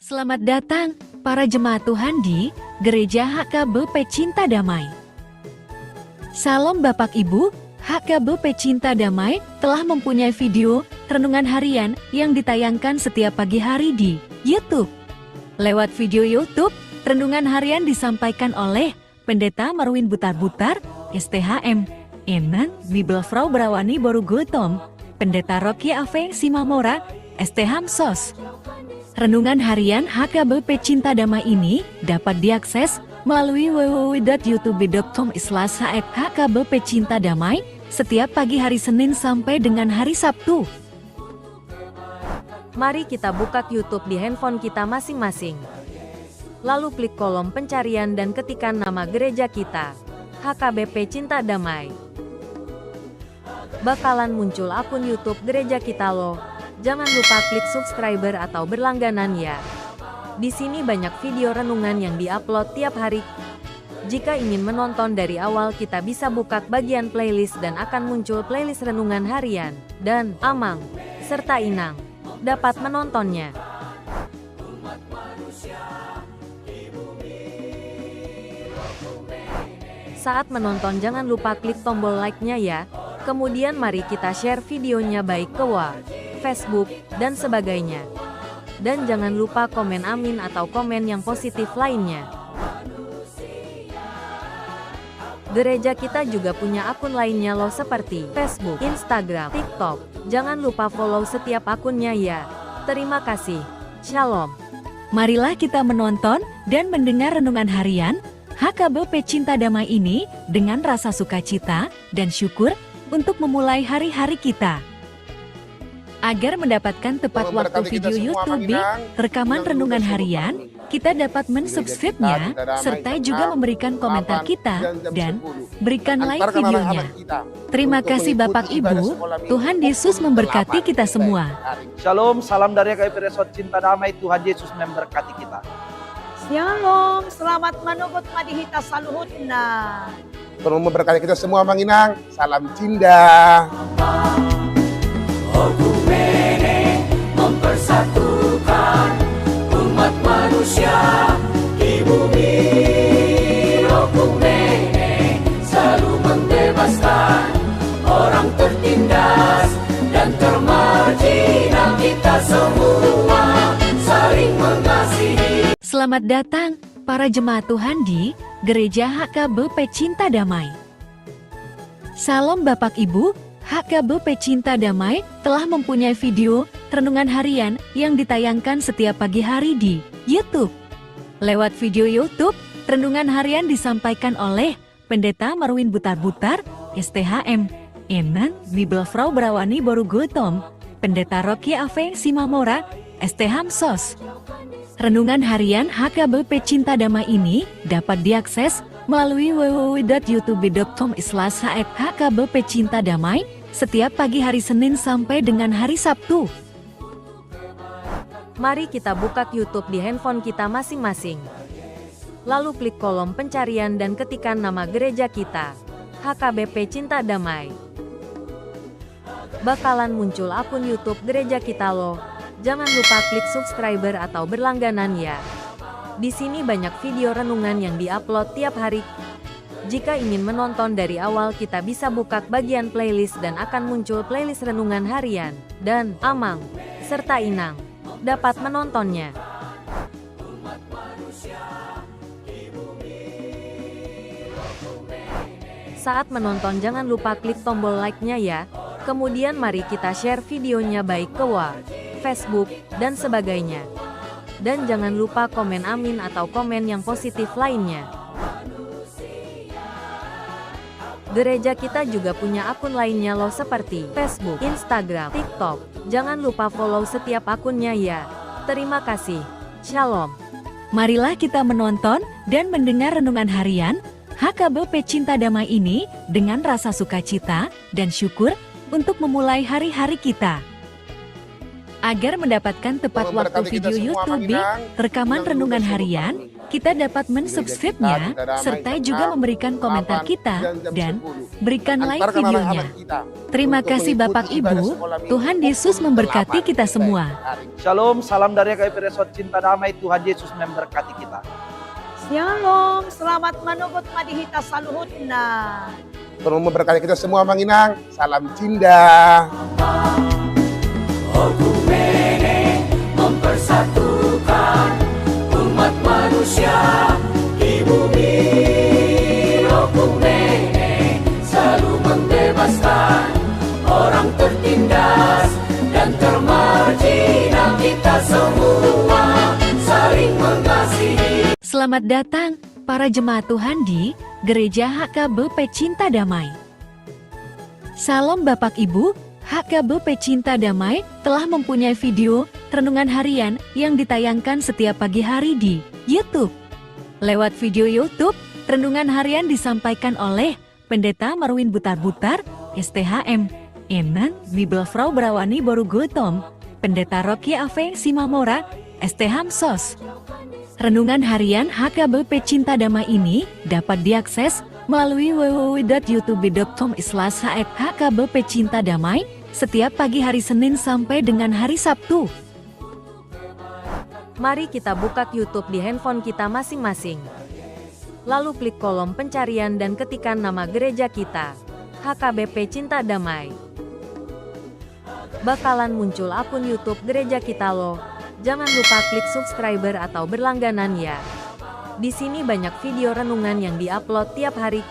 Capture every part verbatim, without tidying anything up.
Selamat datang, para jemaat Tuhan di Gereja H K B P Cinta Damai. Salam Bapak Ibu, H K B P Cinta Damai telah mempunyai video renungan harian yang ditayangkan setiap pagi hari di YouTube. Lewat video YouTube, renungan harian disampaikan oleh Pendeta Marwin Butarbutar, S T H M, Enan, Bibelfrau Berawani boru Gultom, Pendeta Rocky Ave Simamora, S T H M sos. Renungan harian H K B P Cinta Damai ini dapat diakses melalui w w w dot youtube dot com slash h k b p cinta damai setiap pagi hari Senin sampai dengan hari Sabtu. Mari kita buka YouTube di handphone kita masing-masing. Lalu klik kolom pencarian dan ketikan nama gereja kita, H K B P Cinta Damai. Bakalan muncul akun YouTube gereja kita loh. Jangan lupa klik subscriber atau berlangganan ya. Di sini banyak video renungan yang diupload tiap hari. Jika ingin menonton dari awal, kita bisa buka bagian playlist dan akan muncul playlist renungan harian. Dan Amang serta Inang dapat menontonnya. Saat menonton, jangan lupa klik tombol like-nya ya. Kemudian mari kita share videonya baik ke wa, Facebook, dan sebagainya. Dan jangan lupa komen amin atau komen yang positif lainnya. Gereja kita juga punya akun lainnya loh, seperti Facebook, Instagram, TikTok. Jangan lupa follow setiap akunnya ya. Terima kasih. Shalom. Marilah kita menonton dan mendengar renungan harian H K B P Cinta Damai ini dengan rasa sukacita dan syukur untuk memulai hari-hari kita. Agar mendapatkan tepat waktu video YouTube rekaman renungan harian, kita dapat mensubscribe-nya serta juga memberikan komentar kita dan berikan like videonya. Terima kasih Bapak Ibu, Tuhan Yesus memberkati kita semua. Shalom, salam dari H K B P Resort Cinta Damai, Tuhan Yesus memberkati kita. Shalom, selamat manogot ma di hita saluhutna. Tuhan memberkati kita semua, Amang Inang. Salam Cinta. Oikumene mempersatukan umat manusia di bumi. Oikumene selalu membebaskan orang tertindas dan termarjinal. Kita semua saling mengasihi. Selamat datang, para jemaat Tuhan di Gereja H K B P Cinta Damai. Salam Bapak Ibu, H K B P Cinta Damai telah mempunyai video renungan harian yang ditayangkan setiap pagi hari di YouTube. Lewat video YouTube, renungan harian disampaikan oleh Pendeta Marwin Butarbutar, S T H M, Enan, Bibelfrau Berawani boru Gultom, Pendeta Rocky Ave Simamora, S T H M sos. Renungan harian H K B P Cinta Damai ini dapat diakses melalui w w w dot youtube dot com slash h k b p cinta damai setiap pagi hari Senin sampai dengan hari Sabtu. Mari kita buka YouTube di handphone kita masing-masing. Lalu klik kolom pencarian dan ketikan nama gereja kita, H K B P Cinta Damai. Bakalan muncul akun YouTube gereja kita loh. Jangan lupa klik subscriber atau berlangganan ya. Di sini banyak video renungan yang diupload tiap hari. Jika ingin menonton dari awal, kita bisa buka bagian playlist dan akan muncul playlist renungan harian. Dan Amang serta Inang dapat menontonnya. Saat menonton, jangan lupa klik tombol like-nya ya. Kemudian mari kita share videonya baik ke wa, Facebook, dan sebagainya. Dan jangan lupa komen amin atau komen yang positif lainnya. Gereja kita juga punya akun lainnya loh, seperti Facebook, Instagram, TikTok. Jangan lupa follow setiap akunnya ya. Terima kasih. Shalom. Marilah kita menonton dan mendengar renungan harian H K B P Cinta Damai ini dengan rasa sukacita dan syukur untuk memulai hari-hari kita. Agar mendapatkan tepat waktu video YouTube, rekaman renungan harian, kita dapat mensubscribe-nya, serta juga memberikan komentar kita, dan berikan like videonya. Terima kasih Bapak Ibu, Tuhan Yesus memberkati kita semua. Shalom, salam dari H K B P Resort Cinta Damai, Tuhan Yesus memberkati kita. Shalom, selamat manogot ma di hita saluhutna. Tuhan memberkati kita semua, Amang Inang. Salam Cinta. Oikumene mempersatukan umat manusia di bumi. Oikumene selalu membebaskan orang tertindas dan termarjinal. Kita semua saling mengasihi. Selamat datang, para jemaat Tuhan di Gereja H K B P Cinta Damai. Shalom Bapak Ibu, H K B P Cinta Damai telah mempunyai video renungan harian yang ditayangkan setiap pagi hari di YouTube. Lewat video YouTube, renungan harian disampaikan oleh Pendeta Marwin Butarbutar, S T H M, Enan, Bibelfrau Brawani boru Gultom, Pendeta Rocky Ave Simamora, S T H M sos. Renungan harian H K B P Cinta Damai ini dapat diakses melalui w w w dot youtube dot com slash h k b p cinta damai setiap pagi hari Senin sampai dengan hari Sabtu. Mari kita buka YouTube di handphone kita masing-masing. Lalu klik kolom pencarian dan ketikan nama gereja kita, H K B P Cinta Damai. Bakalan muncul akun YouTube gereja kita loh. Jangan lupa klik subscriber atau berlangganan ya. Di sini banyak video renungan yang diupload tiap hari.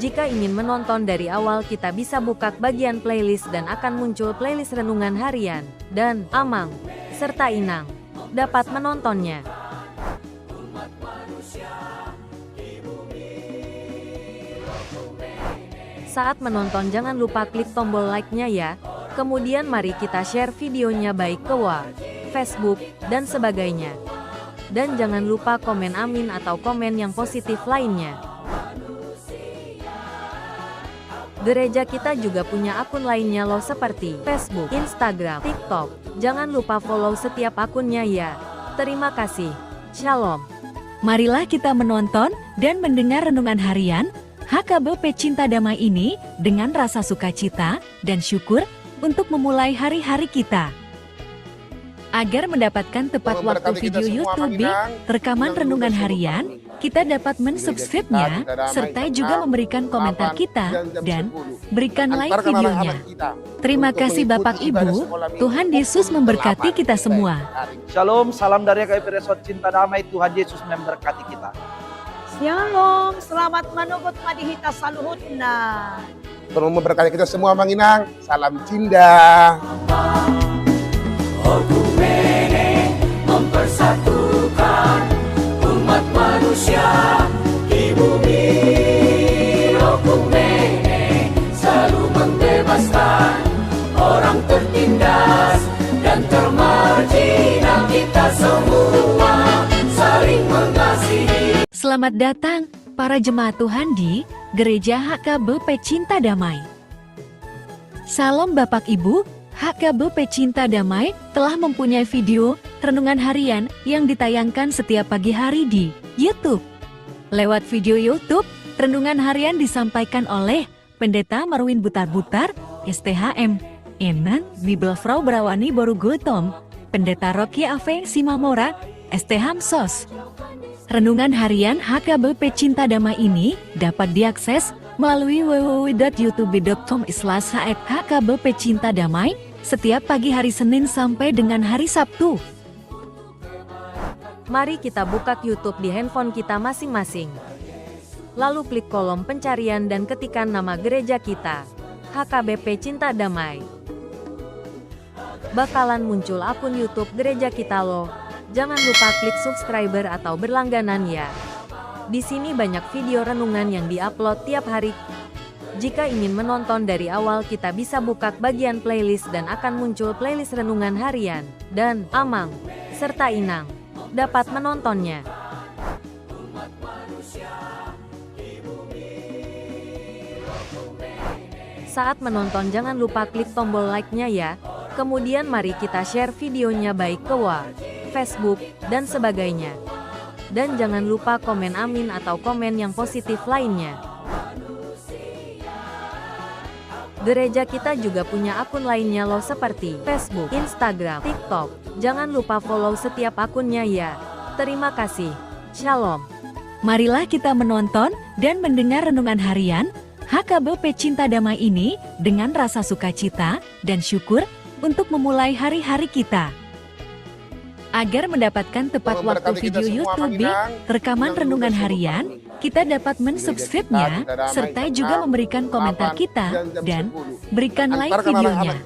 Jika ingin menonton dari awal, kita bisa buka bagian playlist dan akan muncul playlist renungan harian, dan Amang serta Inang dapat menontonnya. Saat menonton, jangan lupa klik tombol like-nya ya. Kemudian mari kita share videonya baik ke wa, Facebook, dan sebagainya. Dan jangan lupa komen amin atau komen yang positif lainnya. Gereja kita juga punya akun lainnya loh, seperti Facebook, Instagram, TikTok. Jangan lupa follow setiap akunnya ya. Terima kasih. Shalom. Marilah kita menonton dan mendengar renungan harian H K B P Cinta Damai ini dengan rasa sukacita dan syukur untuk memulai hari-hari kita. Agar mendapatkan tepat waktu video YouTube, rekaman renungan harian, kita dapat mensubscribe-nya, serta juga memberikan komentar kita, dan berikan like videonya. Terima kasih Bapak Ibu, Tuhan Yesus memberkati kita semua. Shalom, salam dari H K B P Resort Cinta Damai, Tuhan Yesus memberkati kita. Shalom, selamat manogot ma di hita saluhutna. Tuhan memberkati kita semua, Amang Inang. Salam Cinta. Oikumene mempersatukan umat manusia di bumi. Oikumene selalu membebaskan orang tertindas dan termarjinal. Kita semua saling mengasihi. Selamat datang, para jemaat Tuhan di Gereja H K B P Cinta Damai. Shalom Bapak Ibu, H K B P Cinta Damai telah mempunyai video renungan harian yang ditayangkan setiap pagi hari di YouTube. Lewat video YouTube, renungan harian disampaikan oleh Pendeta Marwin Butarbutar, S T H M, Enan, Bibelfrau Brawani boru Gultom, Pendeta Rocky Ave Simamora, S T H M sos. Renungan harian H K B P Cinta Damai ini dapat diakses melalui w w w dot youtube dot com slash h k b p cinta damai setiap pagi hari Senin sampai dengan hari Sabtu. Mari kita buka YouTube di handphone kita masing-masing. Lalu klik kolom pencarian dan ketikan nama gereja kita, H K B P Cinta Damai. Bakalan muncul akun YouTube gereja kita loh. Jangan lupa klik subscriber atau berlangganan ya. Di sini banyak video renungan yang diupload tiap hari. Jika ingin menonton dari awal, kita bisa buka bagian playlist dan akan muncul playlist renungan harian, dan Amang serta Inang dapat menontonnya. Saat menonton, jangan lupa klik tombol like-nya ya. Kemudian mari kita share videonya baik ke wa, Facebook, dan sebagainya. Dan jangan lupa komen amin atau komen yang positif lainnya. Gereja kita juga punya akun lainnya loh, seperti Facebook, Instagram, TikTok. Jangan lupa follow setiap akunnya ya. Terima kasih. Shalom. Marilah kita menonton dan mendengar renungan harian H K B P Cinta Damai ini dengan rasa sukacita dan syukur untuk memulai hari-hari kita. Agar mendapatkan tepat waktu video YouTube, rekaman renungan harian, kita dapat mensubscribe-nya, serta juga memberikan komentar kita, dan berikan like videonya.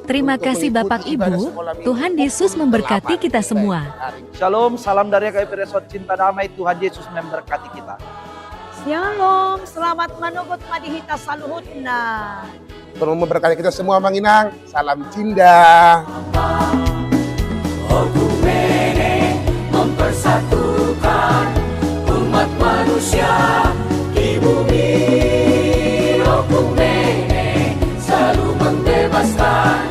Terima kasih Bapak Ibu, Tuhan Yesus memberkati kita semua. Shalom, salam dari H K B P Resort Cinta Damai, Tuhan Yesus memberkati kita. Shalom, selamat manogot ma di hita saluhutna. Tuhan memberkati kita semua, Amang Inang. Salam cinta. Oikumene mempersatukan umat manusia di bumi. Oikumene selalu membebaskan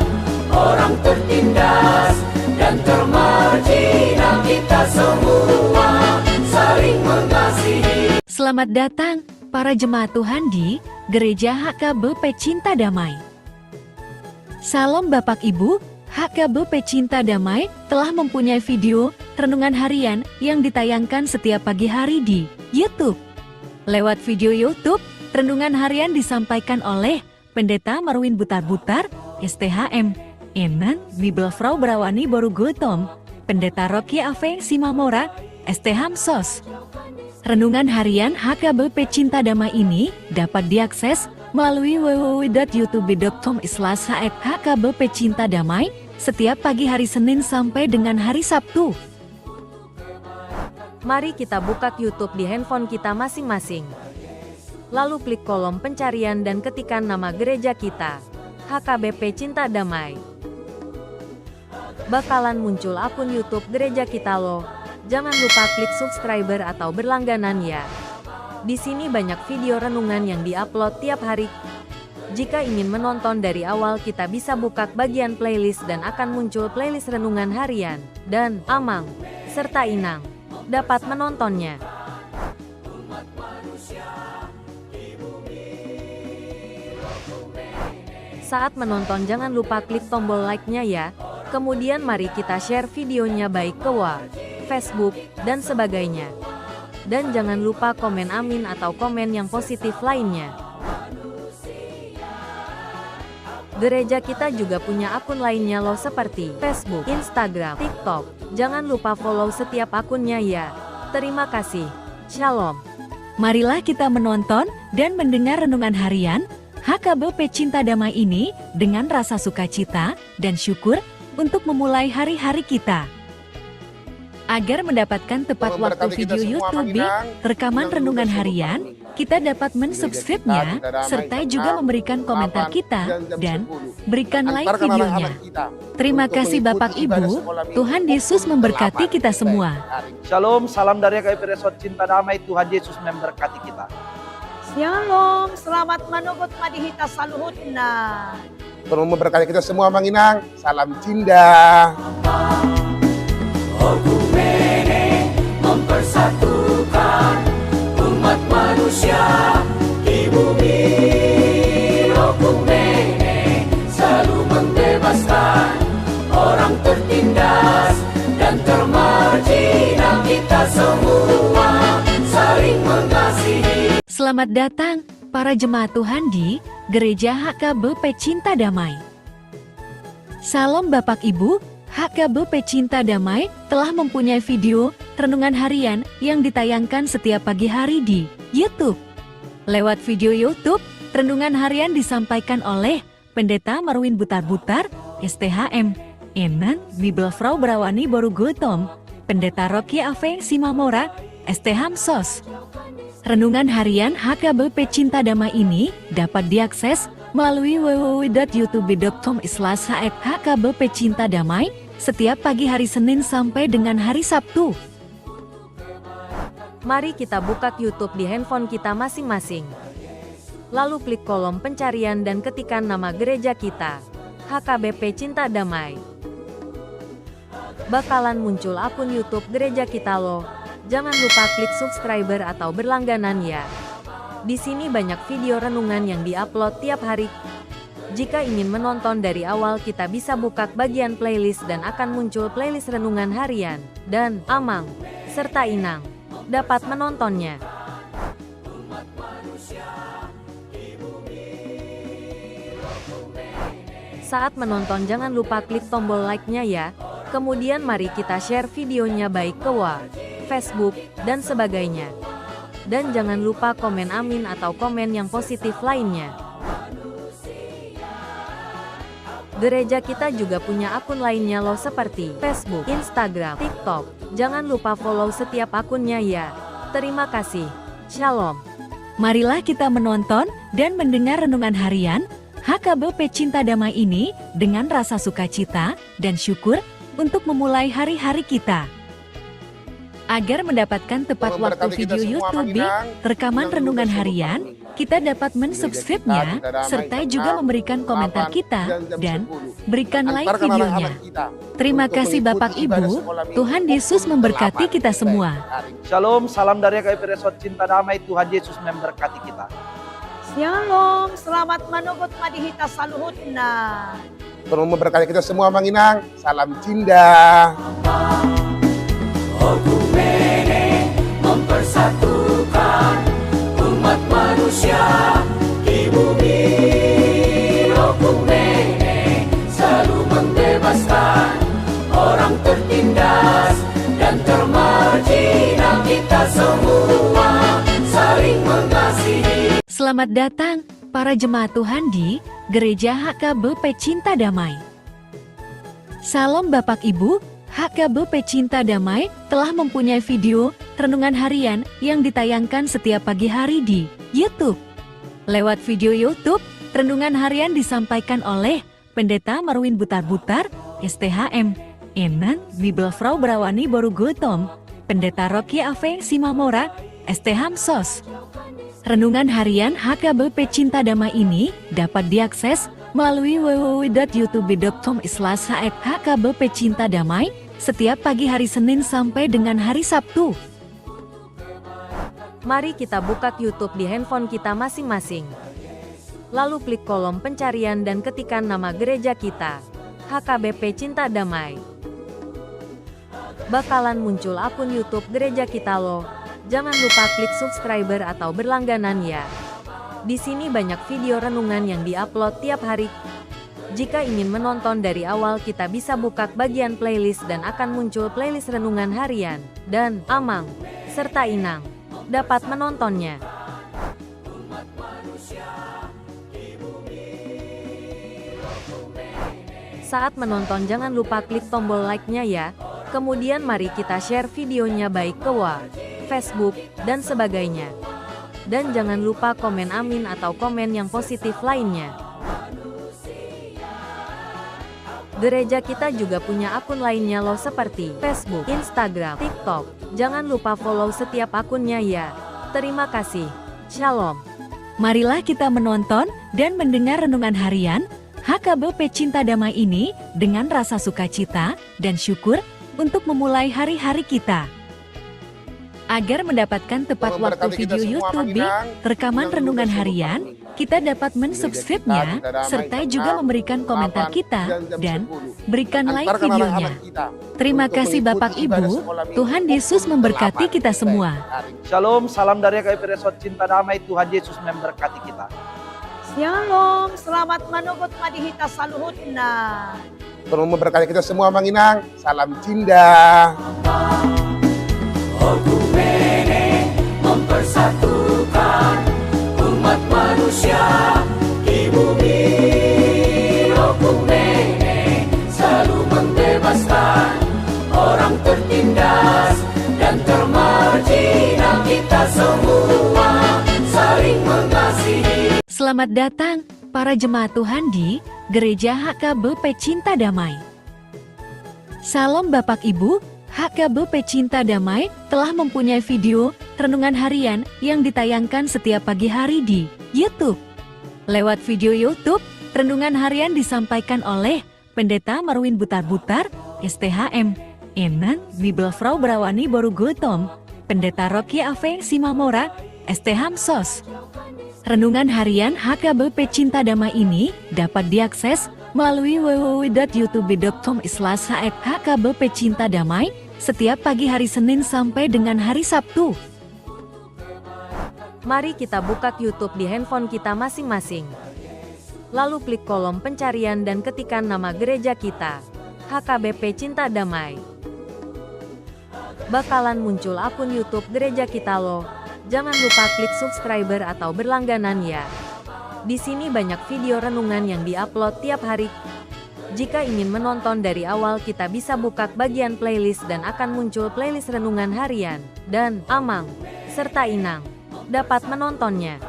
orang tertindas dan termarjinal, kita semua saling mengasihi. Selamat datang para jemaat Tuhan di Gereja H K B P Cinta Damai. Shalom Bapak Ibu, H K B P Cinta Damai telah mempunyai video renungan harian yang ditayangkan setiap pagi hari di YouTube. Lewat video YouTube, renungan harian disampaikan oleh Pendeta Marwin Butarbutar, S T H M, Enan, Bibelfrau Berawani boru Gultom, Pendeta Rocky Ave Simamora, S T H M sos. Renungan harian H K B P Cinta Damai ini dapat diakses melalui w w w dot youtube dot com slash h k b p cinta damai setiap pagi hari Senin sampai dengan hari Sabtu. Mari kita buka YouTube di handphone kita masing-masing. Lalu klik kolom pencarian dan ketikan nama gereja kita, H K B P Cinta Damai. Bakalan muncul akun YouTube gereja kita loh. Jangan lupa klik subscriber atau berlangganan ya. Di sini banyak video renungan yang diupload tiap hari. Jika ingin menonton dari awal, kita bisa buka bagian playlist dan akan muncul playlist renungan harian. Dan Amang serta Inang dapat menontonnya. Saat menonton, jangan lupa klik tombol like-nya ya. Kemudian mari kita share videonya baik ke wa, Facebook, dan sebagainya. Dan jangan lupa komen amin atau komen yang positif lainnya. Gereja kita juga punya akun lainnya loh, seperti Facebook, Instagram, TikTok. Jangan lupa follow setiap akunnya ya. Terima kasih. Shalom. Marilah kita menonton dan mendengar renungan harian H K B P Cinta Damai ini dengan rasa sukacita dan syukur untuk memulai hari-hari kita. Agar mendapatkan tepat waktu video YouTube, rekaman renungan harian, kita dapat mensubscribe-nya, serta juga memberikan komentar kita, dan berikan like videonya. Terima kasih Bapak Ibu, Tuhan Yesus memberkati kita semua. Shalom, salam dari H K B P Resort Cinta Damai, Tuhan Yesus memberkati kita. Shalom, selamat manogot ma di hita saluhutna. Tuhan memberkati kita semua, Amang Inang. Salam cinta. Oikumene mempersatukan umat manusia di bumi. Oikumene selalu membebaskan orang tertindas dan termarjinal, kita semua saling mengasihi. Selamat datang para jemaat Tuhan di Gereja H K B P Cinta Damai. Shalom Bapak Ibu, H K B P Cinta Damai telah mempunyai video renungan harian yang ditayangkan setiap pagi hari di YouTube. Lewat video YouTube, renungan harian disampaikan oleh Pendeta Marwin Butarbutar, S T H M, Enan, Bibelfrau Berawani boru Gultom, Pendeta Rocky Ave Simamora, S T H M sos. Renungan harian H K B P Cinta Damai ini dapat diakses melalui w w w dot youtube dot com slash h k b p cinta damai setiap pagi hari Senin sampai dengan hari Sabtu. Mari kita buka YouTube di handphone kita masing-masing. Lalu klik kolom pencarian dan ketikan nama gereja kita, H K B P Cinta Damai. Bakalan muncul akun YouTube Gereja Kita lo. Jangan lupa klik subscriber atau berlangganan ya. Di sini banyak video renungan yang diupload tiap hari. Jika ingin menonton dari awal, kita bisa buka bagian playlist dan akan muncul playlist renungan harian dan Amang serta Inang dapat menontonnya. Saat menonton, jangan lupa klik tombol like-nya ya. Kemudian mari kita share videonya baik ke wa, Facebook, dan sebagainya. Dan jangan lupa komen amin atau komen yang positif lainnya. Gereja Kita juga punya akun lainnya lo, seperti Facebook, Instagram, TikTok. Jangan lupa follow setiap akunnya ya. Terima kasih. Shalom. Marilah kita menonton dan mendengar renungan harian H K B P Cinta Damai ini dengan rasa sukacita dan syukur untuk memulai hari-hari kita. Agar mendapatkan tepat waktu video YouTube, rekaman renungan harian, kita dapat mensubscribe-nya serta juga memberikan komentar kita dan berikan like videonya. Terima kasih Bapak Ibu, Tuhan Yesus memberkati kita semua. Shalom, salam dari H K B P Resort Cinta Damai, Tuhan Yesus memberkati kita. Shalom, selamat manogot ma di hita saluhutna. Tuhan memberkati kita semua, Amang Inang. Salam Cinta. Okumene mempersatukan umat manusia di bumi. Okumene selalu membebaskan orang tertindas dan termarjina, kita semua saling mengasihi. Selamat datang para jemaat Tuhan di Gereja H K B P Cinta Damai. Shalom Bapak Ibu, H K B P Cinta Damai telah mempunyai video renungan harian yang ditayangkan setiap pagi hari di YouTube. Lewat video YouTube, renungan harian disampaikan oleh Pendeta Marwin Butarbutar, S T H M, Enan, Bibelfrau Brawani Boru Gultom, Pendeta Rocky Ave Simamora, S T H M sos. Renungan harian H K B P Cinta Damai ini dapat diakses melalui w w w dot youtube dot com slash h k b p cinta damai setiap pagi hari Senin sampai dengan hari Sabtu. Mari kita buka YouTube di handphone kita masing-masing. Lalu klik kolom pencarian dan ketikan nama gereja kita, H K B P Cinta Damai. Bakalan muncul akun YouTube Gereja Kita lo. Jangan lupa klik subscriber atau berlangganan ya. Di sini banyak video renungan yang diupload tiap hari. Jika ingin menonton dari awal, kita bisa buka bagian playlist dan akan muncul playlist renungan harian dan Amang serta Inang dapat menontonnya. Saat menonton, jangan lupa klik tombol like-nya ya. Kemudian mari kita share videonya baik ke wa, Facebook, dan sebagainya. Dan jangan lupa komen amin atau komen yang positif lainnya. Gereja Kita juga punya akun lainnya lo, seperti Facebook, Instagram, TikTok. Jangan lupa follow setiap akunnya ya. Terima kasih. Shalom. Marilah kita menonton dan mendengar renungan harian H K B P Cinta Damai ini dengan rasa sukacita dan syukur untuk memulai hari-hari kita. Agar mendapatkan tepat waktu video YouTube, rekaman renungan harian, kita dapat mensubscribe-nya serta juga memberikan komentar kita dan berikan like videonya. Terima kasih Bapak Ibu, Tuhan Yesus memberkati kita semua. Shalom, salam dari H K B P Resort Cinta Damai, Tuhan Yesus memberkati kita. Shalom, selamat manogot ma di hita saluhutna. Tuhan memberkati kita semua, Amang Inang. Salam Cinta. Okumene mempersatukan umat manusia di bumi. Okumene selalu membebaskan orang tertindas dan termarjina, kita semua saling mengasihi. Selamat datang para jemaat Tuhan di Gereja H K B P Cinta Damai. Shalom Bapak Ibu, H K B P Cinta Damai telah mempunyai video renungan harian yang ditayangkan setiap pagi hari di YouTube. Lewat video YouTube, Renungan harian disampaikan oleh Pendeta Marwin Butarbutar, S T H M, Enan, Bibelvrouw Brawani boru Gultom, Pendeta Rocky Ave Simamora, S T H M sos. Renungan harian H K B P Cinta Damai ini dapat diakses melalui w w w dot youtube dot com slash h f h k b p cinta damai setiap pagi hari Senin sampai dengan hari Sabtu. Mari kita buka YouTube di handphone kita masing-masing. Lalu klik kolom pencarian dan ketikan nama gereja kita, H K B P Cinta Damai. Bakalan muncul akun YouTube gereja kita loh. Jangan lupa klik subscriber atau berlangganan ya. Di sini banyak video renungan yang diupload tiap hari. Jika ingin menonton dari awal, kita bisa buka bagian playlist dan akan muncul playlist renungan harian, dan, amang, serta inang dapat menontonnya.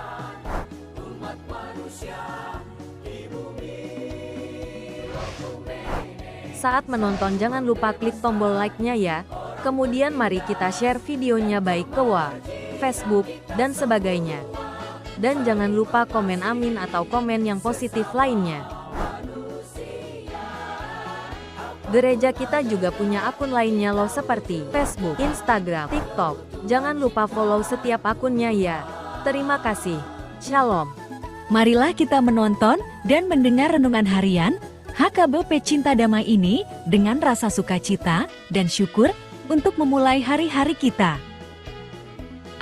Saat menonton jangan lupa klik tombol like-nya ya. Kemudian mari kita share videonya baik ke wa, Facebook, dan sebagainya. Dan jangan lupa komen amin atau komen yang positif lainnya. Gereja kita juga punya akun lainnya loh seperti Facebook, Instagram, TikTok. Jangan lupa follow setiap akunnya ya. Terima kasih. Shalom. Marilah kita menonton dan mendengar renungan harian H K B P Cinta Damai ini dengan rasa sukacita dan syukur untuk memulai hari-hari kita.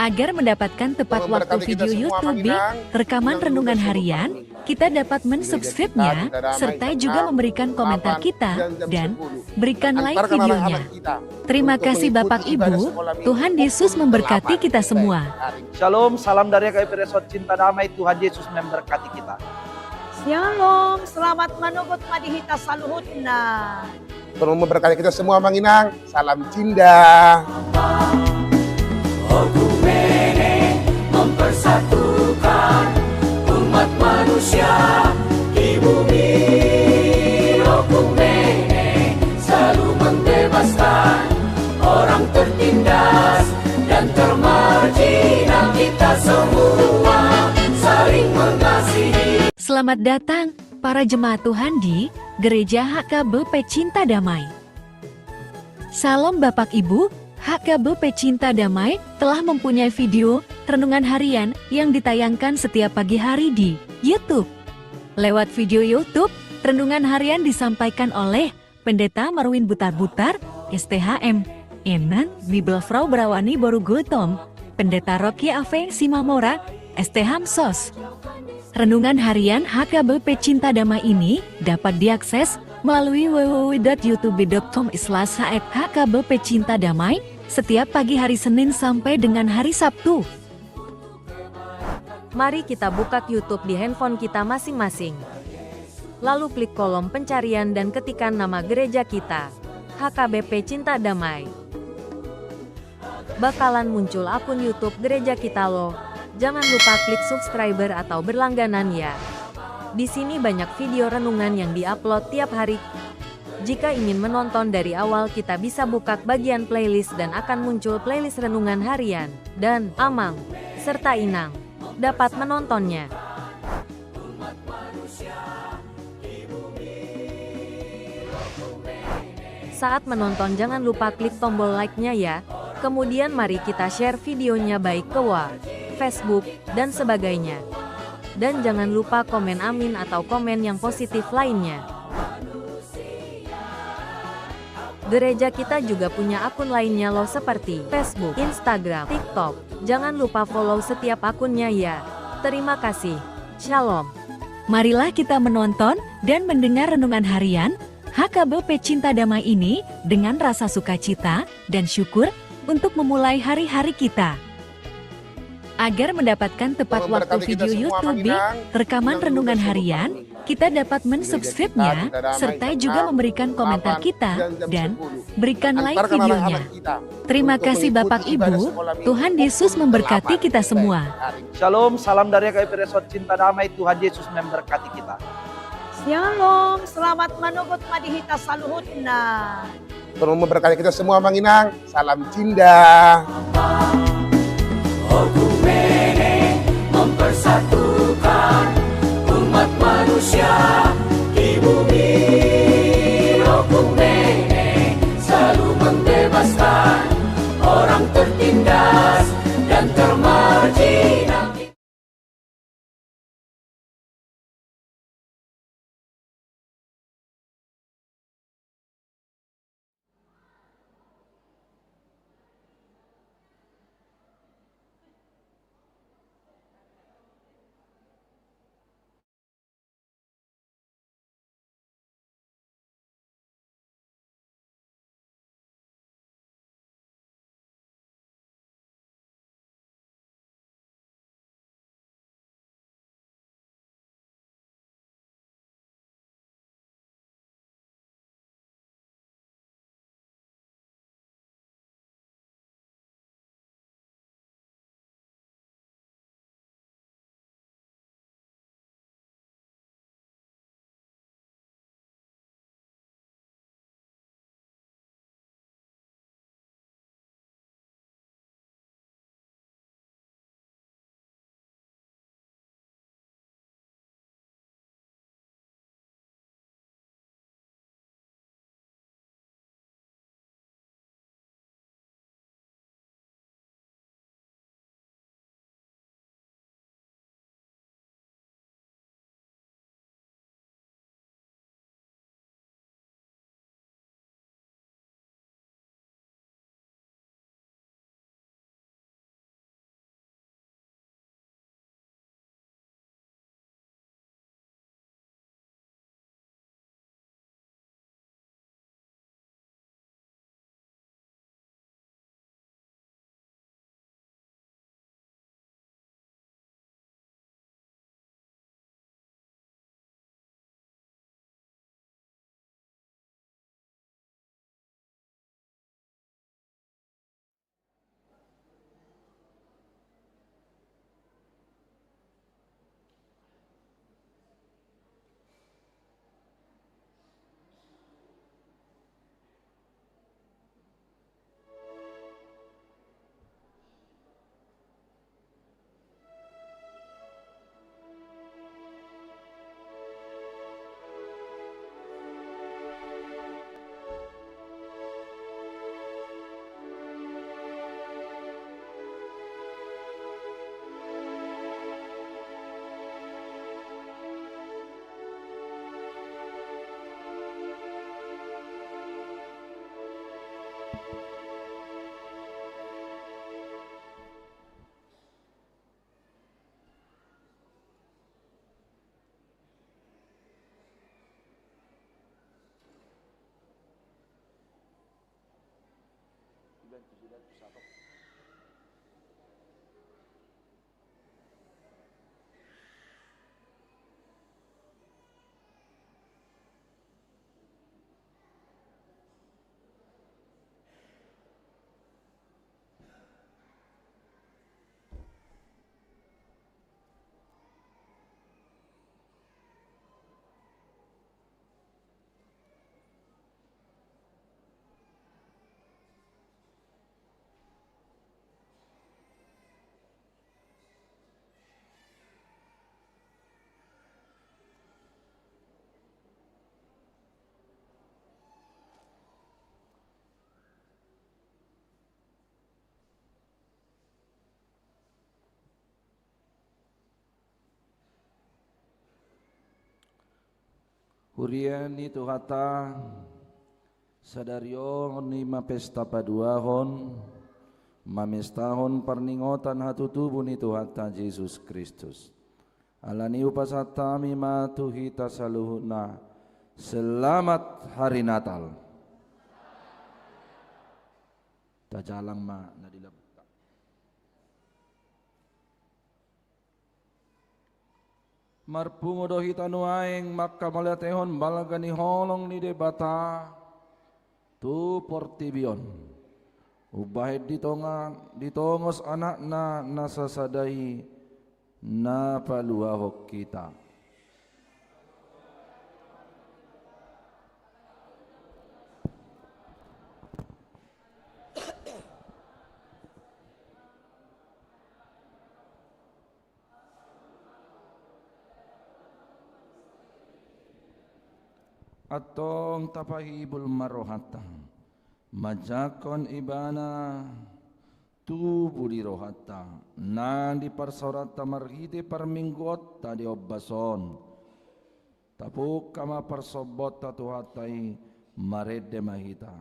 Agar mendapatkan tepat waktu video YouTube, rekaman renungan harian, kita dapat mensubscribe-nya, serta juga memberikan komentar kita, dan berikan like videonya. Terima kasih Bapak Ibu, Tuhan Yesus memberkati kita semua. Shalom, salam dari H K B P Resort Cinta Damai, Tuhan Yesus memberkati kita. Shalom, selamat manogot ma di hita saluhutna. Tuhan memberkati kita semua, Amang Inang. Salam Cinta. Oikumene mempersatukan umat manusia di bumi. Oikumene selalu membebaskan orang tertindas dan termarjinal. Kita semua saling mengasihi. Selamat datang para jemaat Tuhan di Gereja H K B P Cinta Damai. Shalom Bapak Ibu, H K B P Cinta Damai telah mempunyai video renungan harian yang ditayangkan setiap pagi hari di YouTube. Lewat video YouTube, renungan harian disampaikan oleh Pendeta Marwin Butarbutar, S T H M, Enan, Bibelvrouw Brawani boru Gultom, Pendeta Rocky Ave Simamora, S T H M sos. Renungan harian H K B P Cinta Damai ini dapat diakses melalui w w w dot youtube dot com slash h f h k b p cinta damai setiap pagi hari Senin sampai dengan hari Sabtu. Mari kita buka YouTube di handphone kita masing-masing. Lalu klik kolom pencarian dan ketikan nama gereja kita, H K B P Cinta Damai. Bakalan muncul akun YouTube gereja kita loh. Jangan lupa klik subscriber atau berlangganan ya. Di sini banyak video renungan yang diupload tiap hari. Jika ingin menonton dari awal, kita bisa buka bagian playlist dan akan muncul playlist renungan harian, dan, amang, serta inang dapat menontonnya. Saat menonton jangan lupa klik tombol like-nya ya. Kemudian mari kita share videonya baik ke wa, Facebook, dan sebagainya. Dan jangan lupa komen amin atau komen yang positif lainnya. Gereja kita juga punya akun lainnya loh seperti Facebook, Instagram, TikTok. Jangan lupa follow setiap akunnya ya. Terima kasih. Shalom. Marilah kita menonton dan mendengar renungan harian H K B P Cinta Damai ini dengan rasa sukacita dan syukur untuk memulai hari-hari kita. Agar mendapatkan tepat waktu video YouTube, rekaman renungan harian, kita dapat mensubscribe-nya, serta juga memberikan komentar kita, dan berikan like videonya. Terima kasih Bapak Ibu, Tuhan Yesus memberkati kita semua. Shalom, salam dari H K B P Resort Cinta Damai, Tuhan Yesus memberkati kita. Shalom, selamat manogot ma di hita saluhutna. Tuhan memberkati kita semua, Amang Inang. Salam Cinta. Oikumene mempersatukan umat manusia. Di bumi okumene selalu membebaskan orang tertindas dan termarginal. Huria ni Tuhanta, sadari on i ma pesta paduahon, mamestahon parningotan hatutubu ni Tuhanta Jesus Kristus. Alani i hupasahat hami ma tu hita saluhutna, Selamat Hari Natal. Tajalang ma na di lambungta. Marpungu do hita nuaeng manghamauliatehon balga ni holong ni Debata tu portibi on. Umbahen ditonga-, ditongos Anakna na sasada i na paluahon hita. Antong tapahibul ma rohanta, manjangkon Ibana tubu di rohanta, na diparsaoranta marhite parmingguonta di ombas on. Tapungka ma parsombonta Tuhanta i, marende ma hita.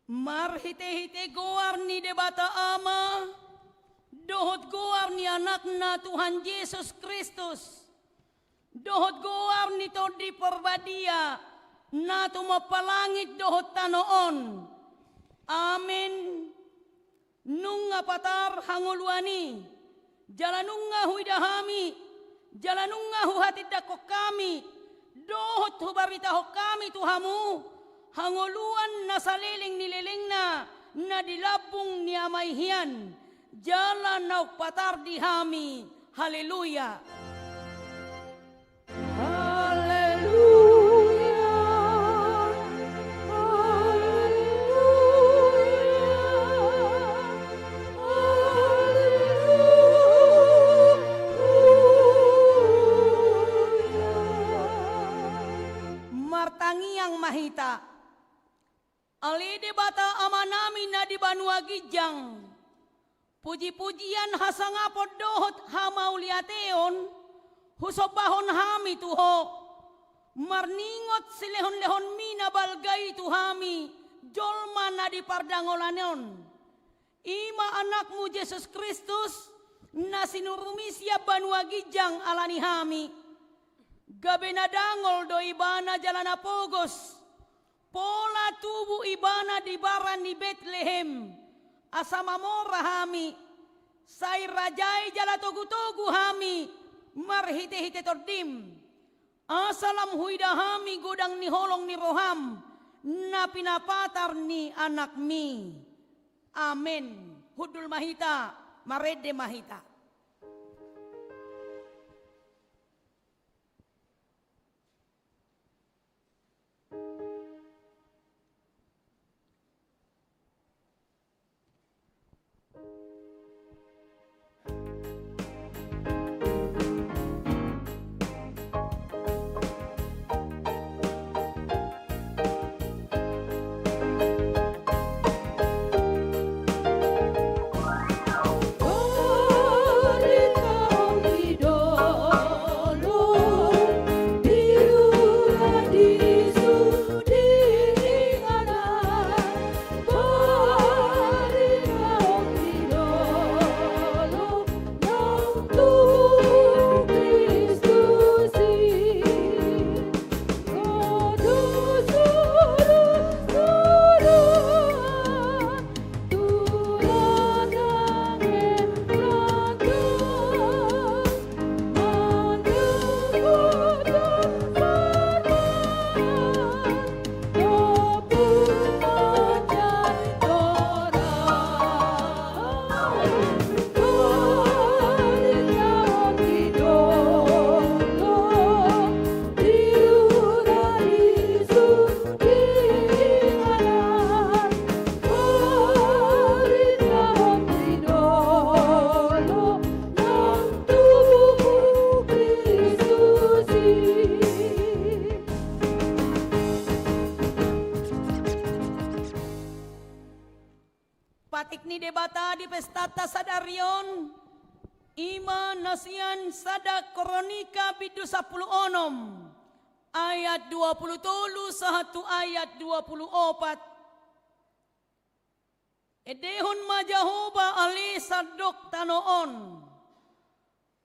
Marhitehite goar ni Debata Ama, dohot goar ni Anakna Tuhan Jesus Kristus, dohot goar ni Tondi Parbadia, na tumompa langit dohot tano on. Amen. Nunga patar hangoluan i, jala nunga huida hami, jala nunga huhatindangkon hami, dohot hubaritahon hami tu hamu, hangoluan na saleleng ni lelengna, na di lambung ni Ama i hian, jala naung patar di hami. Haleluya. Haleluya. Haleluya. Martangiang ma hita. Ale Debata Amanami na di banua ginjang, pujipujian, hasangapon dohot hamauliateon husombahon hami tu Ho, marningot silehonlehonMi na balga i tu hami, jolma na di pardangolan on. I ma Anakmu Jesus Kristus, na sinurumi sian banua ginjang ala ni hami. Gabe na dangol do Ibana jala na pogos, pola tubu Ibana di bara ni Betlehem, asa mamora hami, sai rajai jala togutogu hami, marhitehite TondiM, asa lam huida hami godang ni holong ni rohaM, na pinapatar ni AnakMi. Amen. Hundul ma hita, marende ma hita. Patik ni Debata di pestanta sadari on, i ma na sian sada Kronika bindu sampulu onom, ayat dua pulu tolu sahat tu ayat dua pulu opat. Endehon ma Jahowa ale sandok tano on.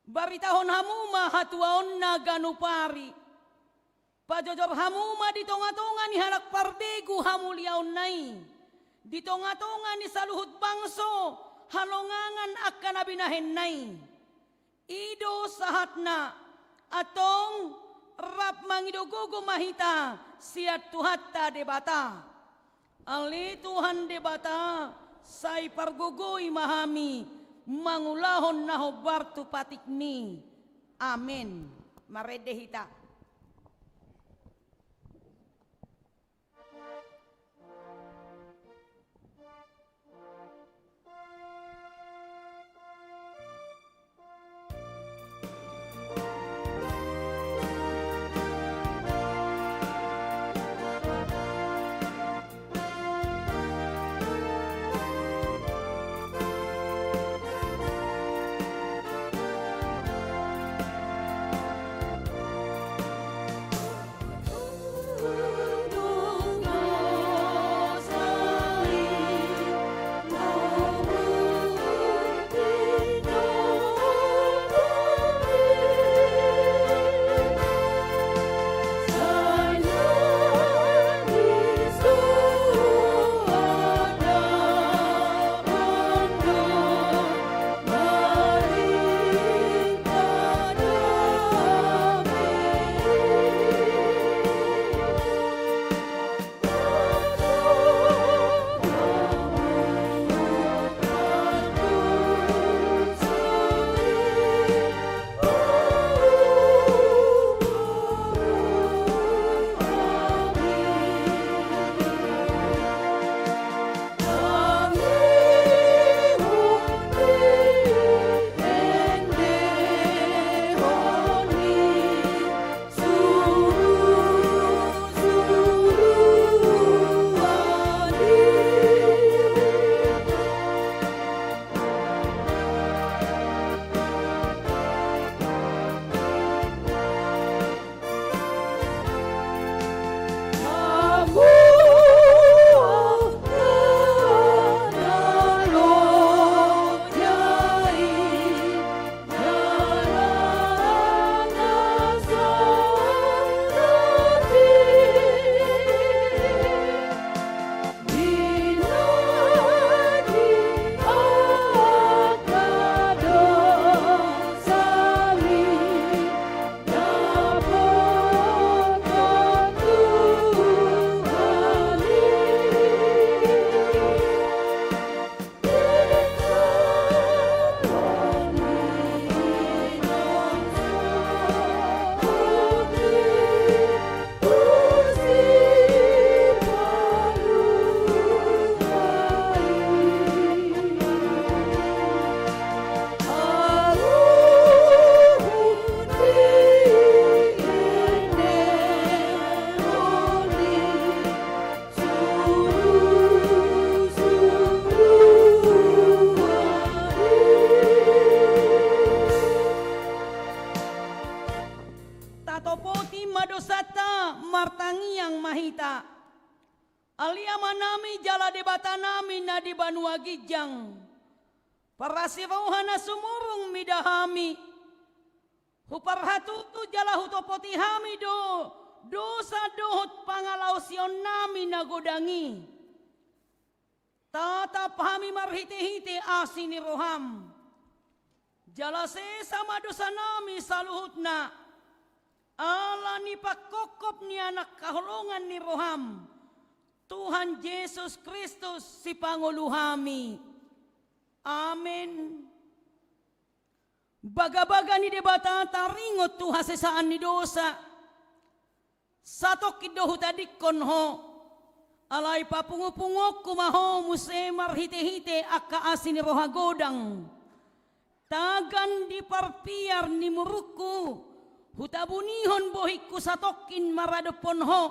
Baritahon hamu ma hatuaonna ganup ari. Pajojor hamu ma di tongatonga ni halak parbegu hamuliaonna i, di tongatonga ni saluhut bangso halongangan angka na binahenna i. I do sahatna, antong rap mangido gogo ma hita sian Tuhanta Debata. Ale Tuhan Debata, sai pargogoi ma hami mangulahon na hombar tu patikmi. Amen. Marende hita. Tatopoti ma dosanta, martangiang ma hita. Ale Amanami jala Debatanami na di banua ginjang, parasi roha na sumurung mida hami. Huparhatutu jala hutopoti hami do dosa dohot pangalaosionnami na godang i. Tatap hami marhitehite asi ni roham. Jala sesa ma dosanami saluhutna, ala ni pangkophop ni Anak haholongan ni roham, Tuhan Jesus Kristus, Sipangolu hami. Amen. Bagabaga ni Debata taringot tu hasesaan ni dosa. Satongkin do hutadingkon ho, alai papungupunguonku ma ho muse marhitehite angka asi ni roha godang. Tagan di parpiar ni murungku, hutabunihon bohingku satongkin maradophon ho.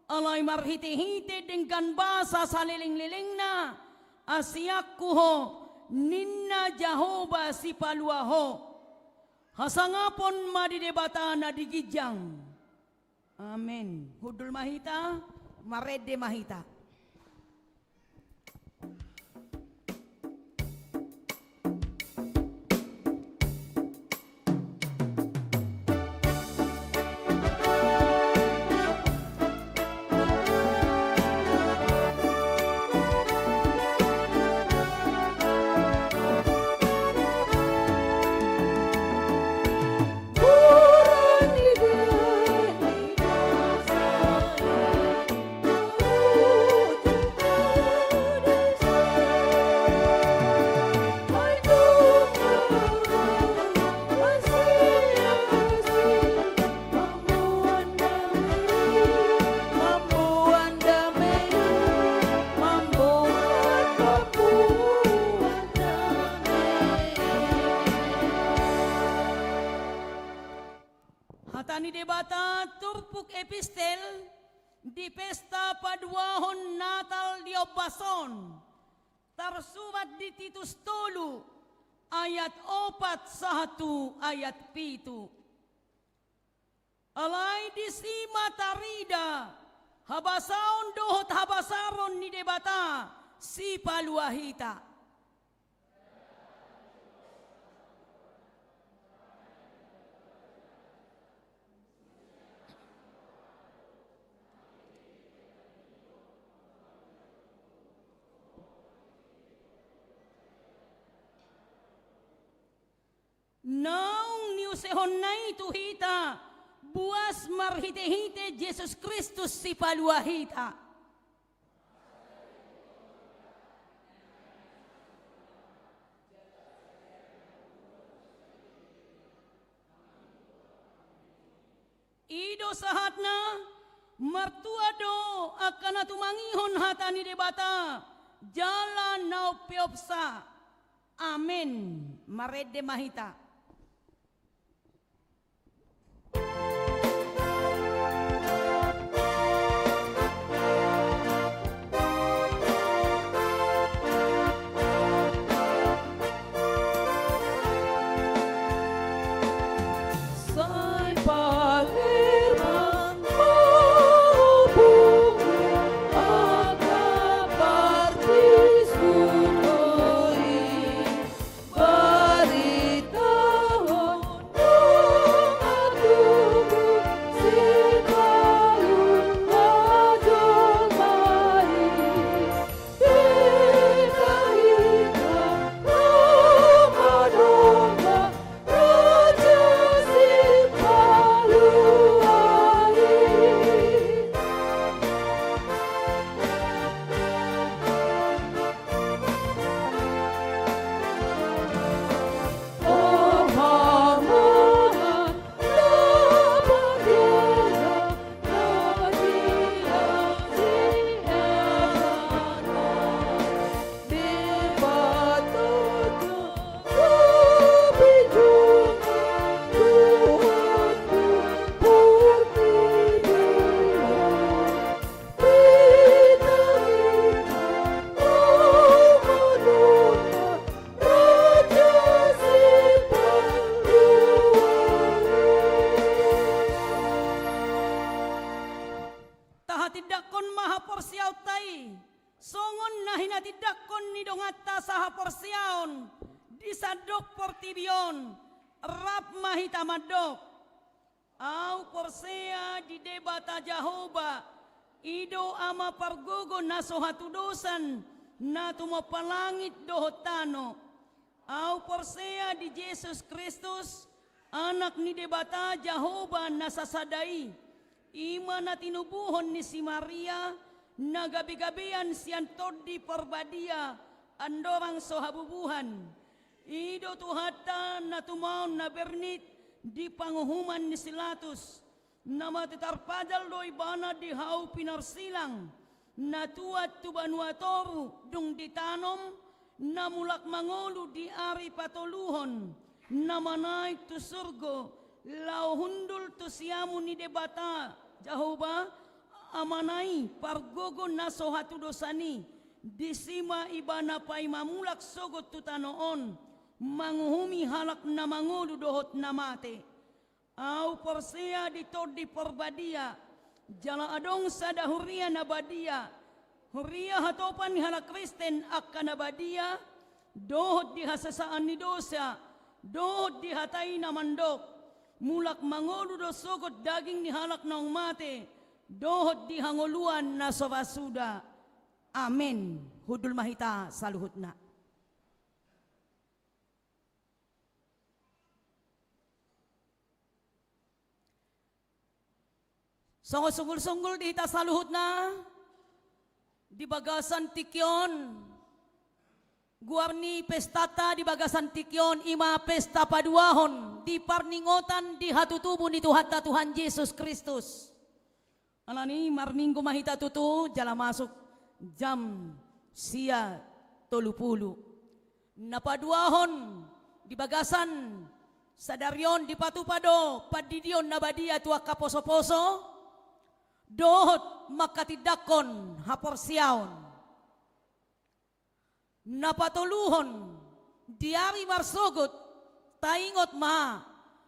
Alai marhitehite denggan basa salelenglelengna, Asianku ho, ninna Jahowa Sipalua ho. Hasangapon ma di Debata na di ginjang. Amen. Hundul ma hita, marende ma hita. Hata ni Debata turpuk epistel di pesta paduahon Natal di ombas on. Tarsurat di Titus tolu ayat opat sahat tu ayat pitu. Alai disi ma tarida habasaon dohot habasaron ni Debata Sipalua hita. Naung niusehonna i tu hita, buas marhitehite Jesus Kristus Sipalua hita. I do sahatna, martua do angka na tumangihon hata ni Debata jala na umpeopsa. Amen. Marende ma hita. Tahatindangkon ma haporseaonta i, songon na hinatindangkon ni donganta sahaporseaon di sandok portibi on, rap ma hita mandok. Ahu porsea di Debata Jahowa, i do Ama pargogo na so hatudosan, na tumompa langit dohot tano. Ahu porsea di Jesus Kristus, Anak ni Debata Jahowa na sasada i, i ma na tinubuhon ni si Maria, na gabegabean sian Tondi Parbadia, andorang so habubuhan. I do Tuhanta na tumaon na bernit di panguhuman ni si Latus, na mate tarpajal do ibana di hau pinarsilang, na tuat tu banua toru dung ditanom, na mulak mangolu di ari patoluhon, na manaek tu surgo, laho hundul tu siamun ni Debata Jahowa, Amana i, pargogo na so hatudosan i, Disi ma Ibana paima mulak sogot tu tano on, manguhumi halak na mangolu dohot na mate. Ahu porsea di Tondi Parbadia, jala adong sada huria na badia, huria hatopan ni halak Kristen angka na badia, dohot di hasesaan ni dosa, dohot di hata i na mandok, mulak mangolu do sogot daging ni halak naung mate, dohot di hangoluan na so ra suda. Amen. Hundul ma hita saluhutna. Songon sunggul-sunggul di hita saluhutna, di bagasan tingki on, goar ni pestanta di bagasan tingki on, i ma pesta paduahon di parningotan di hatutubu ni Tuhanta Tuhan Jesus Kristus. Alani i marminggu ma hita tutu jala masuk jam sia tolu pulu. Na paduahon di bagasan sadari on dipatupa do pandidion na badia tu angka poso-poso, dohot mangkatindangkon haporseaon. Na patoluhon, di ari marsogot, taingot ma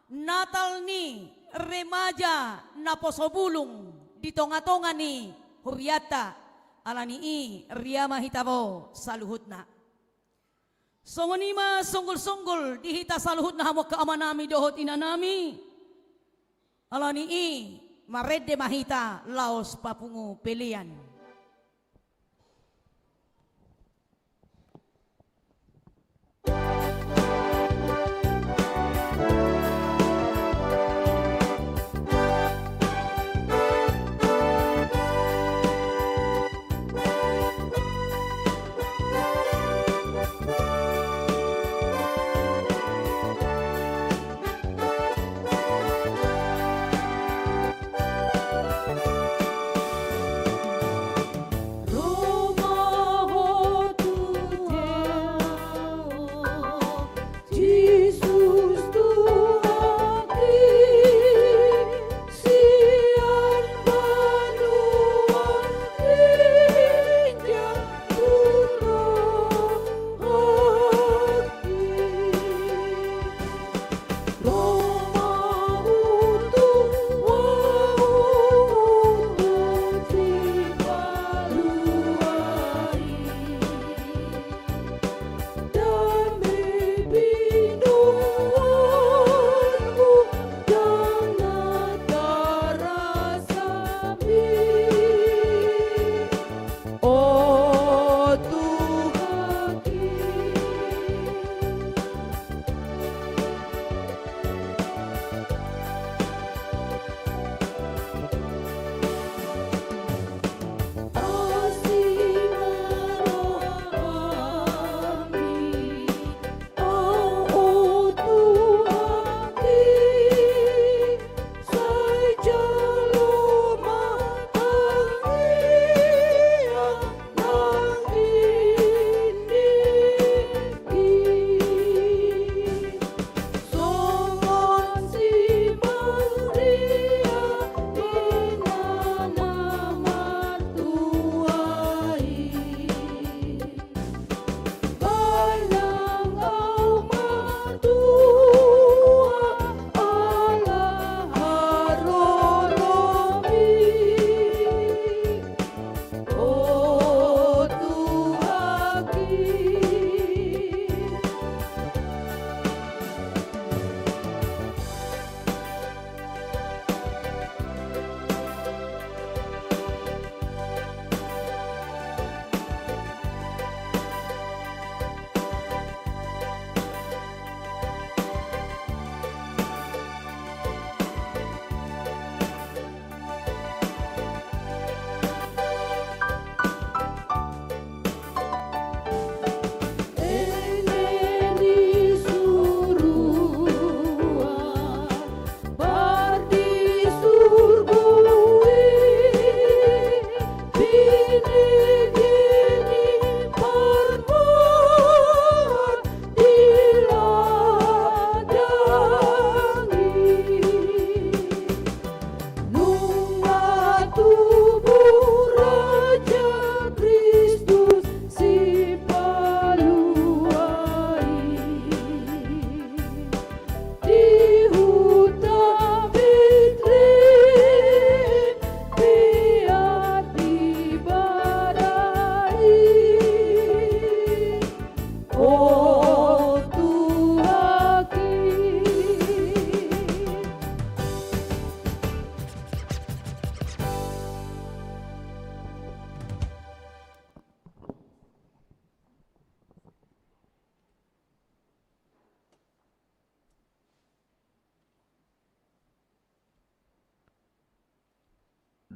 Natal ni remaja naposo bulung di tonga-tonga ni hurianta, alani i ria ma hita ro saluhutna. Songon i ma sunggul-sunggul di hita saluhutna hamu angka amanami dohot inanami, alani i marende ma hita laos papungu pelean.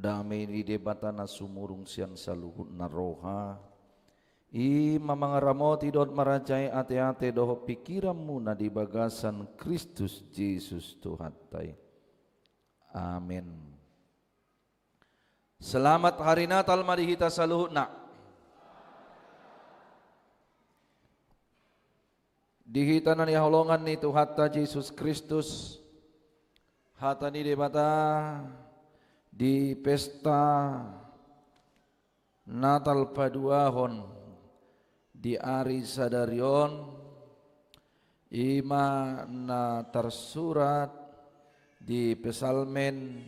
Dame ni Debata na sumurung sian saluhutna roha, i ma mangaramoti dohot marajai ateate dohot pingkiranmuna di bagasan Kristus Jesus Tuhanta i. Amen. Selamat Hari Natal ma di hita saluhutna. Di hita na nihaholongan ni Tuhanta Jesus Kristus, hata ni Debata di pesta Natal paduahon di ari sadari on, i ma na tarsurat di Psalmen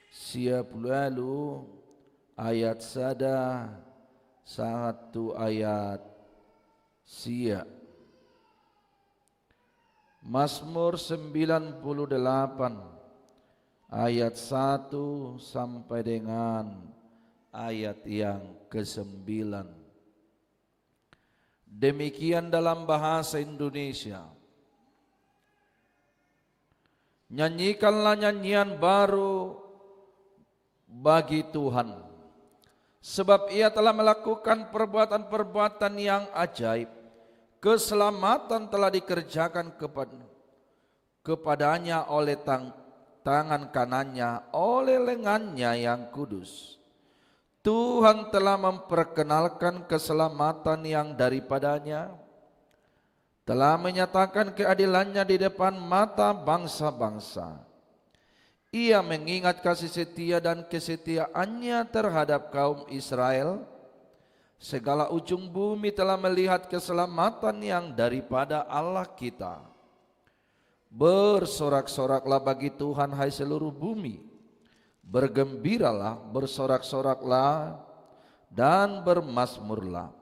sia pulu ualu ayat sada sahat tu ayat sia. Mazmur sembilan puluh delapan ayat satu sampai dengan ayat yang kesembilan. Demikian dalam bahasa Indonesia. Nyanyikanlah nyanyian baru bagi Tuhan, sebab Ia telah melakukan perbuatan-perbuatan yang ajaib. Keselamatan telah dikerjakan kepad-, kepadanya oleh tang-, tangan kanannya, oleh lengannya yang kudus. Tuhan telah memperkenalkan keselamatan yang daripadanya, telah menyatakan keadilannya di depan mata bangsa-bangsa. Ia mengingat kasih setia dan kesetiaannya terhadap kaum Israel. Segala ujung bumi telah melihat keselamatan yang daripada Allah kita. Bersorak-soraklah bagi Tuhan, hai seluruh bumi. Bergembiralah, bersorak-soraklah, dan bermazmurlah.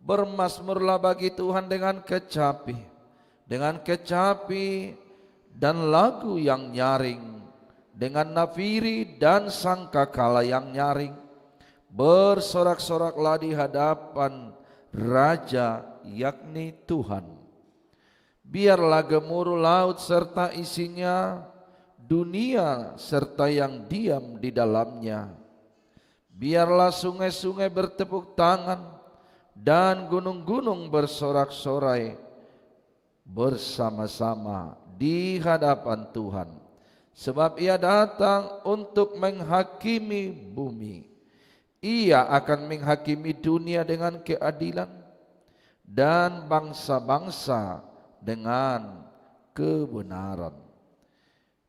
Bermazmurlah bagi Tuhan dengan kecapi, dengan kecapi dan lagu yang nyaring, dengan nafiri dan sangkakala yang nyaring. Bersorak-soraklah di hadapan Raja, yakni Tuhan. Biarlah gemuruh laut serta isinya, dunia serta yang diam di dalamnya. Biarlah sungai-sungai bertepuk tangan dan gunung-gunung bersorak-sorai bersama-sama di hadapan Tuhan, sebab Ia datang untuk menghakimi bumi. Ia akan menghakimi dunia dengan keadilan dan bangsa-bangsa dengan kebenaran.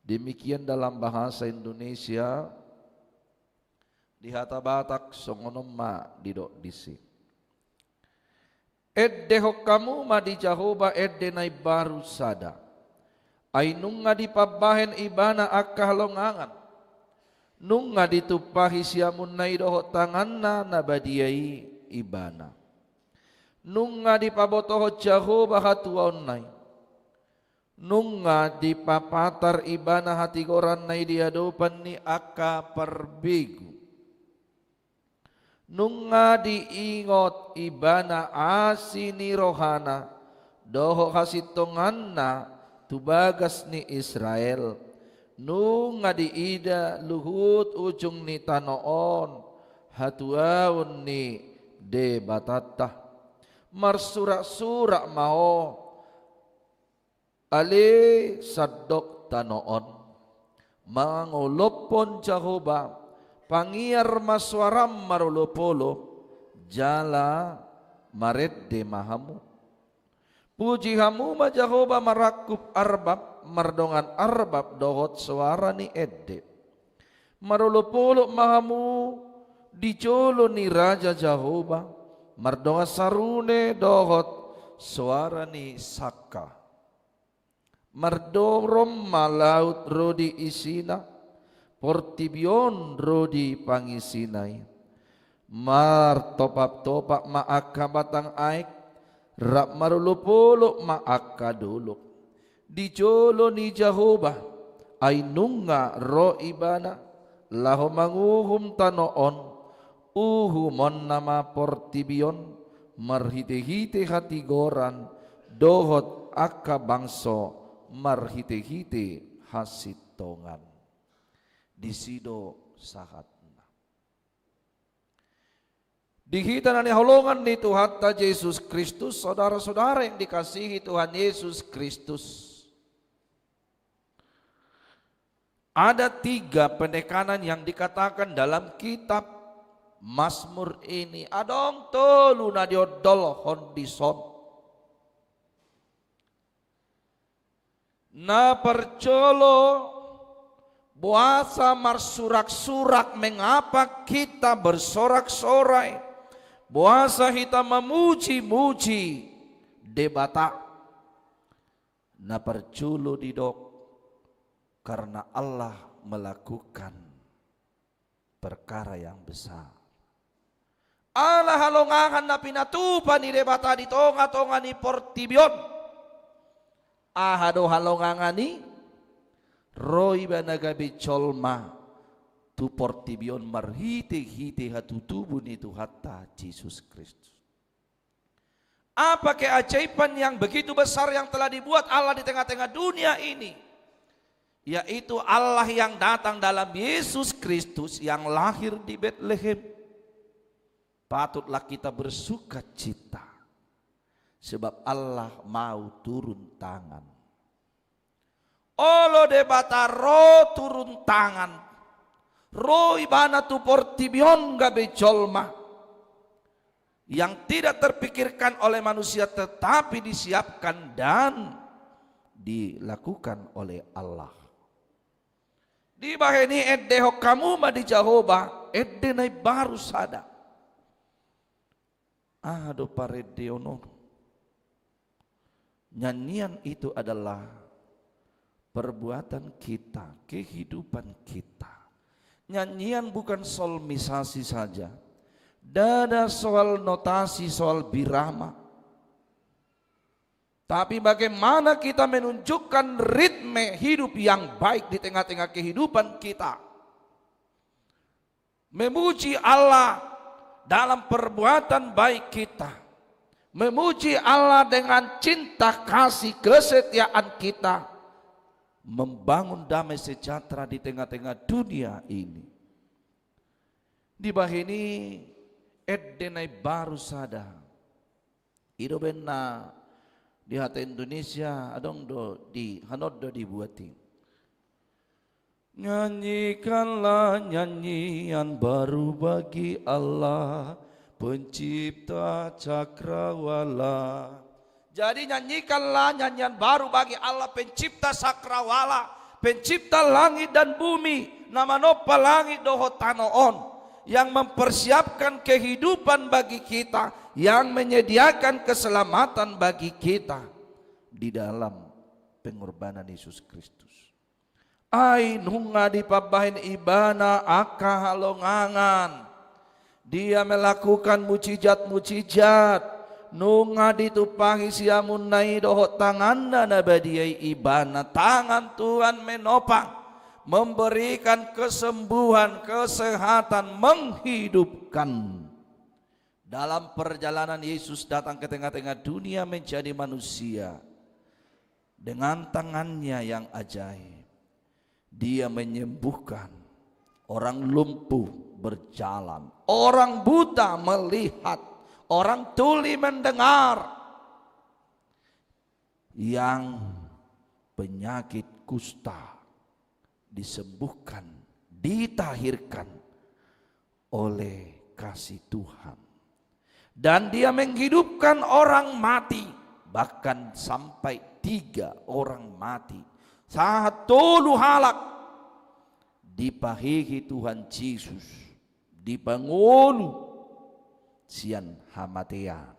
Demikian dalam bahasa Indonesia. Di hata Batak songon on ma didok disi. Endehon hamu ma di Jahowa ende na imbaru sada. Ai nunga dipambahen Ibana angka halongangan. Nunga ditumpahi siamunna i dohot tanganna na badia i Ibana. Nunga dipabotohon Jahowa hatuaonna i. Nunga dipapatar Ibana hatigoranna i di adopan ni angka parbegu. Nunga diingot Ibana asi ni rohana dohot hasintonganna tu bagas ni Israel. Nunga diida luhut ujung ni tano on hatuaon ni Debatanta. Marsurak-surak ma ho, ale sandok tano on, mangolophon Jahowa, pangiar ma soaram marolopolop, jala marende ma hamu. Puji hamu ma Jahowa marangkup arbab, mardongan arbab dohot soara ni ende. Marolopolop ma hamu di jolo ni Raja Jahowa, mardongan sarune dohot soara ni sangka. Mardorong ma laut ro di isina, portibi on ro di pangisina i. Martopap-topap ma angka batang aek, rap marolopolop ma angka dolok. Di jolo ni Jahowa, ai nunga ro Ibana, laho manguhum tano on, uhumonna ma portibi on, marhite-hite hatigoran, dohot angka bangso marhite-hite hasintongan. Disi do sahatna. Di hita na hinaholongan ni Tuhanta Jesus Kristus, saudara-saudara yang dikasihi Tuhan Yesus Kristus. Ada tiga penekanan yang dikatakan dalam kitab Mazmur ini. Adong tolu na diondolhon dison. Na parjolo, boasa marsurak-surak, mengapa kita bersorak-sorai? Boasa hita memuji-muji Debata? Na parjolo didok, karena Allah melakukan perkara yang besar. Ala halongangan na pinatupa ni Debata di tonga-tonga ni portibi on. Aha do halongangan i? Ro Ibana gabe jolma tu portibi on marhite-hite hatutubu ni Tuhanta Jesus Kristus. Apa keajaiban yang begitu besar yang telah dibuat Allah di tengah-tengah dunia ini? Yaitu Allah yang datang dalam Yesus Kristus yang lahir di Betlehem. Patutlah kita bersukacita, sebab Allah mau turun tangan. Olo Debata ro turun tangan, ro Ibana tu portibi on gabe jolma, yang tidak terpikirkan oleh manusia tetapi disiapkan dan dilakukan oleh Allah. Dibahen i endehon hamu ma di Jahowa ende na imbaru sada. Aha do parendeon on? Nyanyian itu adalah perbuatan kita, kehidupan kita. Nyanyian bukan solmisasi saja. Dada soal notasi, soal birama. Tapi bagaimana kita menunjukkan ritme hidup yang baik di tengah-tengah kehidupan kita. Memuji Allah dalam perbuatan baik kita. Memuji Allah dengan cinta kasih kesetiaan kita. Membangun damai sejahtera di tengah-tengah dunia ini. Dibahen i ende na imbaru sada. I do baen na di hata Indonesia, adong do di hanon do dibuat i. Nyanyikanlah nyanyian baru bagi Allah, pencipta cakrawala. Jadi nyanyikanlah nyanyian baru bagi Allah, pencipta cakrawala, pencipta langit dan bumi, na manompa langit dohot tano on, yang mempersiapkan kehidupan bagi kita, yang menyediakan keselamatan bagi kita di dalam pengorbanan Yesus Kristus. Ai nunga dipambahen Ibana angka halongangan. Dia melakukan mujizat-mujizat. Nunga ditumpahi siamunna i dohot tanganna na badia i Ibana, tangan Tuhan menopang, memberikan kesembuhan, kesehatan, menghidupkan. Dalam perjalanan Yesus datang ke tengah-tengah dunia menjadi manusia, dengan tangannya yang ajaib, dia menyembuhkan orang lumpuh berjalan, orang buta melihat, orang tuli mendengar, yang penyakit kusta disembuhkan, ditahirkan oleh kasih Tuhan. Dan dia menghidupkan orang mati, bahkan sampai tiga orang mati. Sahat tolu halak dipahehe Tuhan Jesus, dipangolu sian hamatean.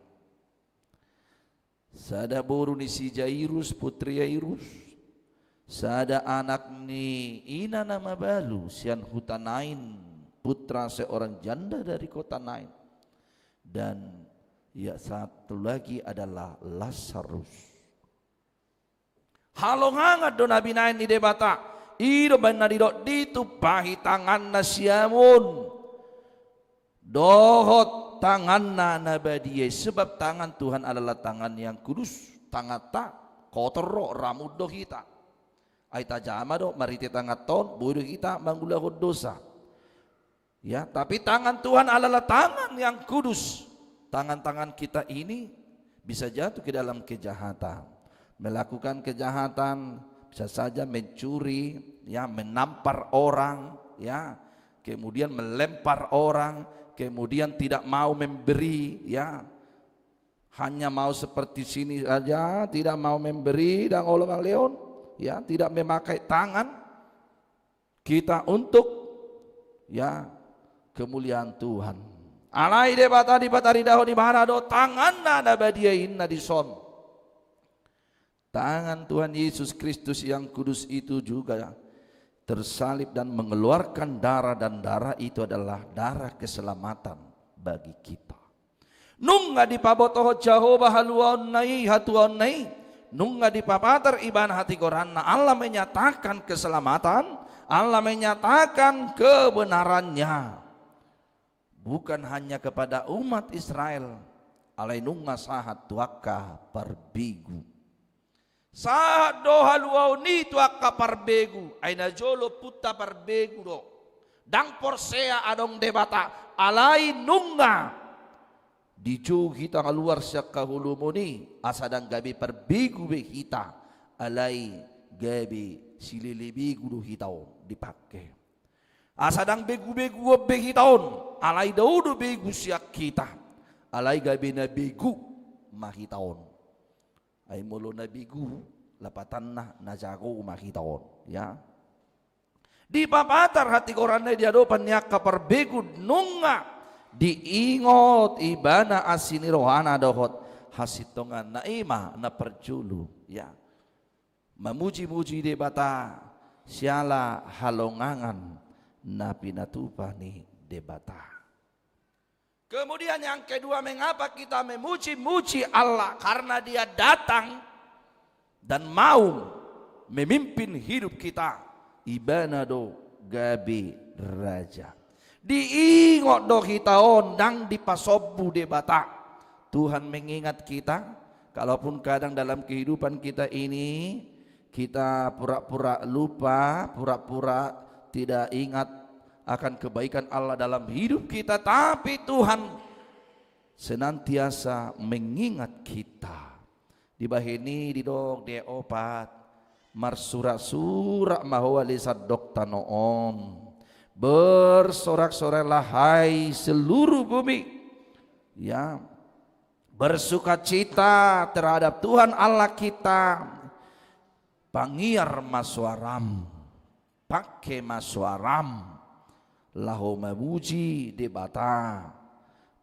Sada boru ni si Jairus, putri Jairus, sada anak ni ina na mabalu sian huta Nain, putra seorang janda dari kota Nain, dan ya, satu lagi adalah Lazarus. Halongangan do na binahen ni Debata. I do baen na didok, ditumpahi tanganna siamun dohot tanganna na badia i, sebab tangan Tuhan adalah tangan yang kudus. Tanganta kotor do, ramun do hita. Ai tajama do marhite tanganta on, boi do hita mangulahon dosa. Ya, tapi tangan Tuhan adalah tangan yang kudus. Tangan-tangan kita ini bisa jatuh ke dalam kejahatan, melakukan kejahatan, bisa saja mencuri, ya, menampar orang, ya, kemudian melempar orang, kemudian tidak mau memberi, ya, hanya mau seperti sini saja, tidak mau memberi dan olo maleon, ya, tidak memakai tangan kita untuk, ya, kemuliaan Tuhan. Alai Debata dipataridahon ibana do tanganna na badia i, ninna dison. Tangan Tuhan Yesus Kristus yang kudus itu juga tersalib dan mengeluarkan darah, dan darah itu adalah darah keselamatan bagi kita. Nunga dipabotohon Jahowa haluaonna i, hatuaonna i. Nunga dipapatar ibana hatigoranna. Allah menyatakan keselamatan, Allah menyatakan kebenarannya. Bukan hanya kepada umat Israel, alai nunga sahat tu angka parbegu. Sahat do haluaon i tu angka parbegu, ai najolo ompunta parbegu do. Ndang porsea adong Debata, alai nunga dijou hita haluar sian haholomon i, asa ndang gabe parbegu be hita, alai gabe silele begu do hita on dipangke. Asa ndang begu-begu on be hita on, alai dao do begu sian hita, alai gabe na begu ma hita on. Ai molo na begu, lapatanna na jago ma hita on, ya. Dipapatar hatigoranna i di adopan ni angka parbegu, nunga diingot ibana asi ni rohana dohot hasintonganna, i ma na parjolo, ya. Mamuji-muji Debata siala halongangan na pinatupa ni Debata. Kemudian yang kedua, mengapa kita memuji-muji Allah? Karena Dia datang dan mau memimpin hidup kita. Ibana do gabe raja. Diingot do hita on, ndang dipasombu Debata. Tuhan mengingat kita, kalaupun kadang dalam kehidupan kita ini kita pura-pura lupa, pura-pura tidak ingat akan kebaikan Allah dalam hidup kita, tapi Tuhan senantiasa mengingat kita. Dibahen i didok di ayat opat, marsurak-surak ma ho ale sandok tano on. Bersorak-soraklah hai seluruh bumi. Ya. Bersukacita terhadap Tuhan Allah kita. Pangiar ma soaram, pangke ma soaram, laho mamuji Debata.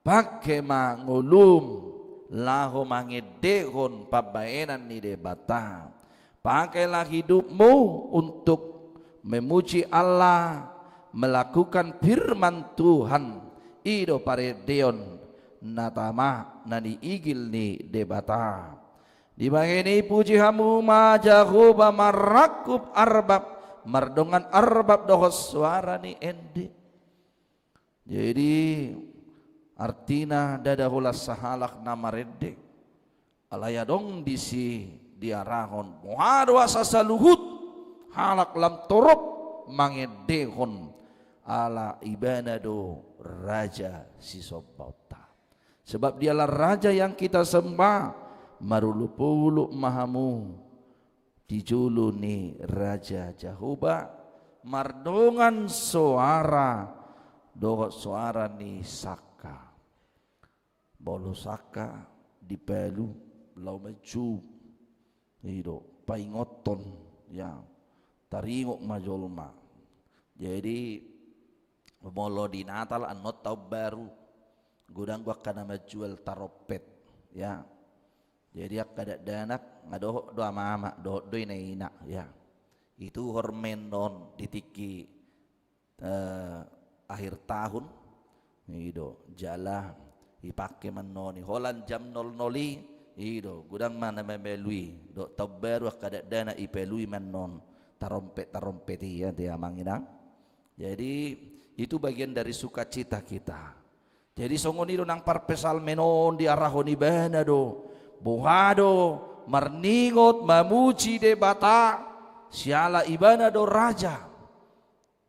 Pangke ma ngolum, laho mangendehon pambahenan ni Debata. Pakailah hidupmu untuk memuji Allah, melakukan firman Tuhan. I do parendeon na tama na niigil ni Debata. Dibahen i puji hamu ma Jahowa marangkup arbab, mardongan arbab dohot soara ni ende. Jadi, artina ndada holan sahalak na marende. Alai adong disi diarahon, boha do asa saluhut halak lam torop mangendehon, ala Ibana do Raja sisombaonta. Sebab Dialah Raja yang kita sembah, marolopolop ma hamu di jolo ni Raja Jahowa, mardongan soara dohot soara ni sangka. Molo sangka dipalu laho manjou, i do paingothon, ya, taringot ma jolma. Jadi molo di Natal, annon taon baru, godang do angka na manjual tarompet, ya. Jadi angka dakdanak nga dohot do ama-ama, dohot do ina-ina, ya. Ituhor ma annon di tingki, eh, akhir tahun, i do, jala ipangke ma annon i holan jam nol nol i, i do, godang ma na mamalu i, dohot taon baru angka dakdanak ipalui ma annon tarompet-tarompet i, ya, di amang inang. Jadi, itu bagian dari sukacita kita. Jadi, songon i do nang parpsalmen on diarahon ibana do. Boha do marningot mamuji Debata, siala Ibana do Raja.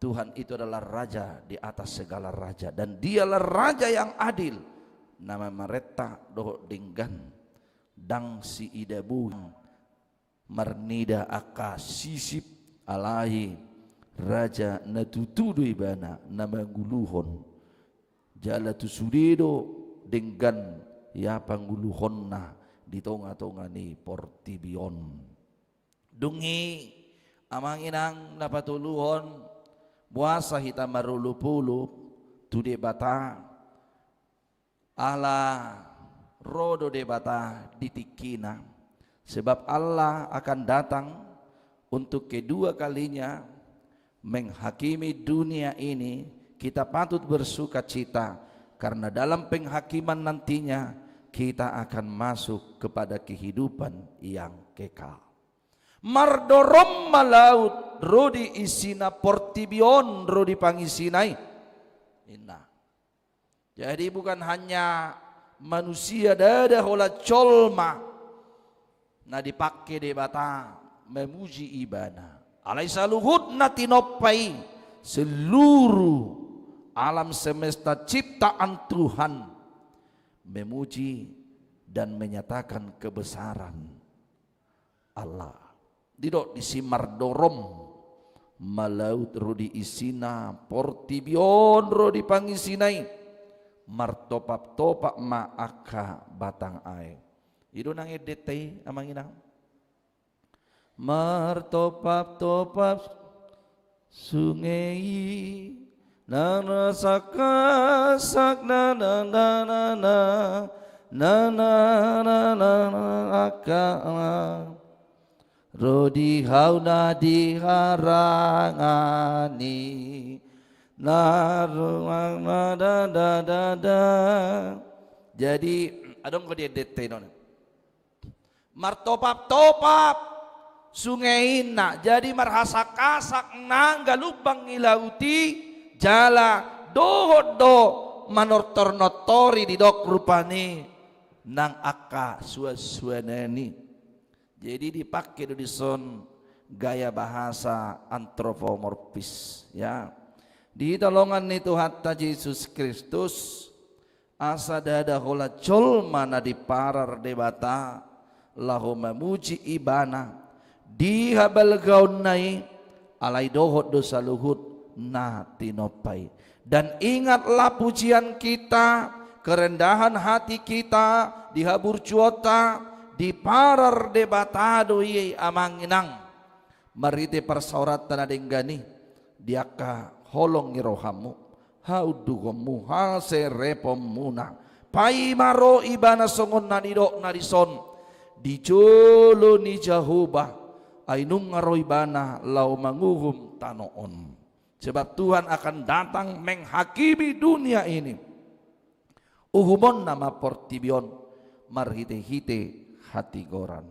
Tuhan itu adalah raja di atas segala raja, dan dialah raja yang adil, na mamarenta dohot denggan, ndang siida boi marnida angka sisip, alai raja na tutu do ibana na manguluhon. Jala tu sude do denggan ia panguluhonna di tonga-tonga ni portibi on. Dung i, amang inang na patoluhon, boasa hita marolopolop tu Debata? Ala ro do Debata di tingkina. Sebab Allah akan datang untuk kedua kalinya menghakimi dunia ini, kita patut bersukacita, karena dalam penghakiman nantinya kita akan masuk kepada kehidupan yang kekal. Mardorong ma laut, ro di isina, portibi on ro di pangisina i, ninna. Jadi, bukan hanya manusia, ndada holan jolma na dipangke Debata memuji Ibana. Alai saluhut na tinompa i, seluruh alam semesta ciptaan Tuhan, memuji dan menyatakan kebesaran Allah. Didok disi, mardorong ma laut, ro di isina, portibi on ro di pangisina i, martopap-topap ma angka batang aek. I do nang endenta i, amang inang. Martopap-topap sunge i, na na sakasak, na na na na na, na na na na na, angka ro di hau na di harangan i, na ruang na da da da da. Jadi, adong do di endenta i, non. Martopap-topap sunge i, ninna, jadi marhasak-hasak nang galumbang ni laut i, jala dohot do manortor-nortori, didok rupani, nang angka suan-suanan i. Jadi dipangke do dison gaya bahasa antropomorfis, ya. Di hita dongan ni Tuhanta Jesus Kristus, asa ndada holan jolma na diparar Debata laho mamuji Ibana di habalgaonna i, alai dohot do saluhut na tinompa i. Dan ingatlah pujian kita, kerendahan hati kita, di haburjuonta, diparar Debata do i, amang inang. Marhite parsaoranta na denggan i, di angka holong ni rohamu, haunduhonmu, hasereponmuna. Paima ro Ibana songon na nidokna dison, di jolo ni Jahowa, ai nunga ro Ibana laho manguhum tano on. Sebab Tuhan akan datang menghakimi dunia ini. Uhumonna ma portibi on marhite-hite hatigoran.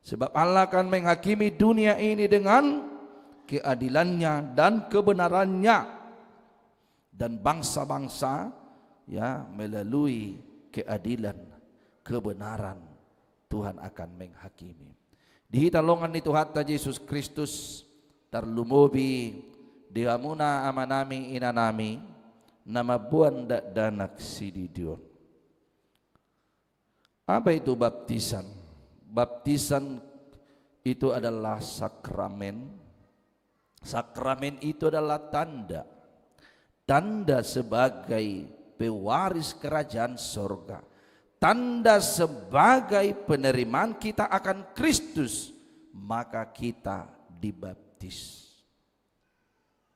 Sebab Allah akan menghakimi dunia ini dengan keadilannya dan kebenarannya. Dan bangsa-bangsa, ya, melalui keadilan, kebenaran, Tuhan akan menghakimi. Di hita dongan ni Tuhanta Jesus Kristus, tarlumobi di hamuna amanami, inanami, na mamboan dakdanak sididion. Apa itu baptisan? Baptisan itu adalah sakramen. Sakramen itu adalah tanda. Tanda sebagai pewaris kerajaan sorga. Tanda sebagai penerimaan kita akan Kristus, maka kita dibaptis.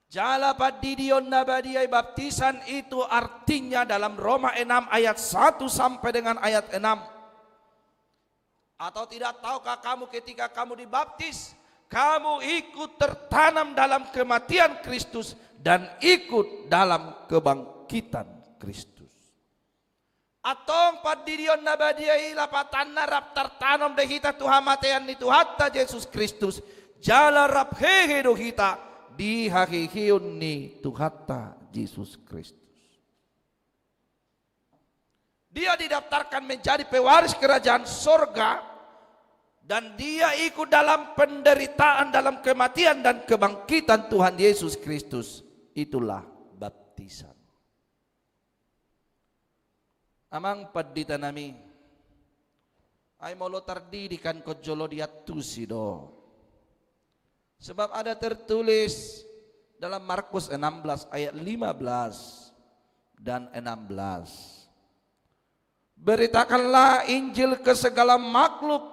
Jala pandidion na badia i, baptisan itu artinya dalam Roma enam ayat satu sampai dengan ayat enam. Atau tidak tahukah kamu, ketika kamu dibaptis, kamu ikut tertanam dalam kematian Kristus dan ikut dalam kebangkitan Kristus. Antong pandidion na badia i lapatanna rap tartanom do hita tu hamatean ni Tuhanta Jesus Kristus, jala rap hehe do hita di haheheon ni Tuhanta Jesus Kristus. Dia didaftarkan menjadi pewaris kerajaan sorga, dan dia ikut dalam penderitaan, dalam kematian dan kebangkitan Tuhan Yesus Kristus. Itulah baptisan. Amang pandita nami, ai molo tardidi kan jolo diantusi do. Sebab ada tertulis dalam Markus enam belas ayat lima belas dan enam belas. Beritakanlah Injil ke segala makhluk.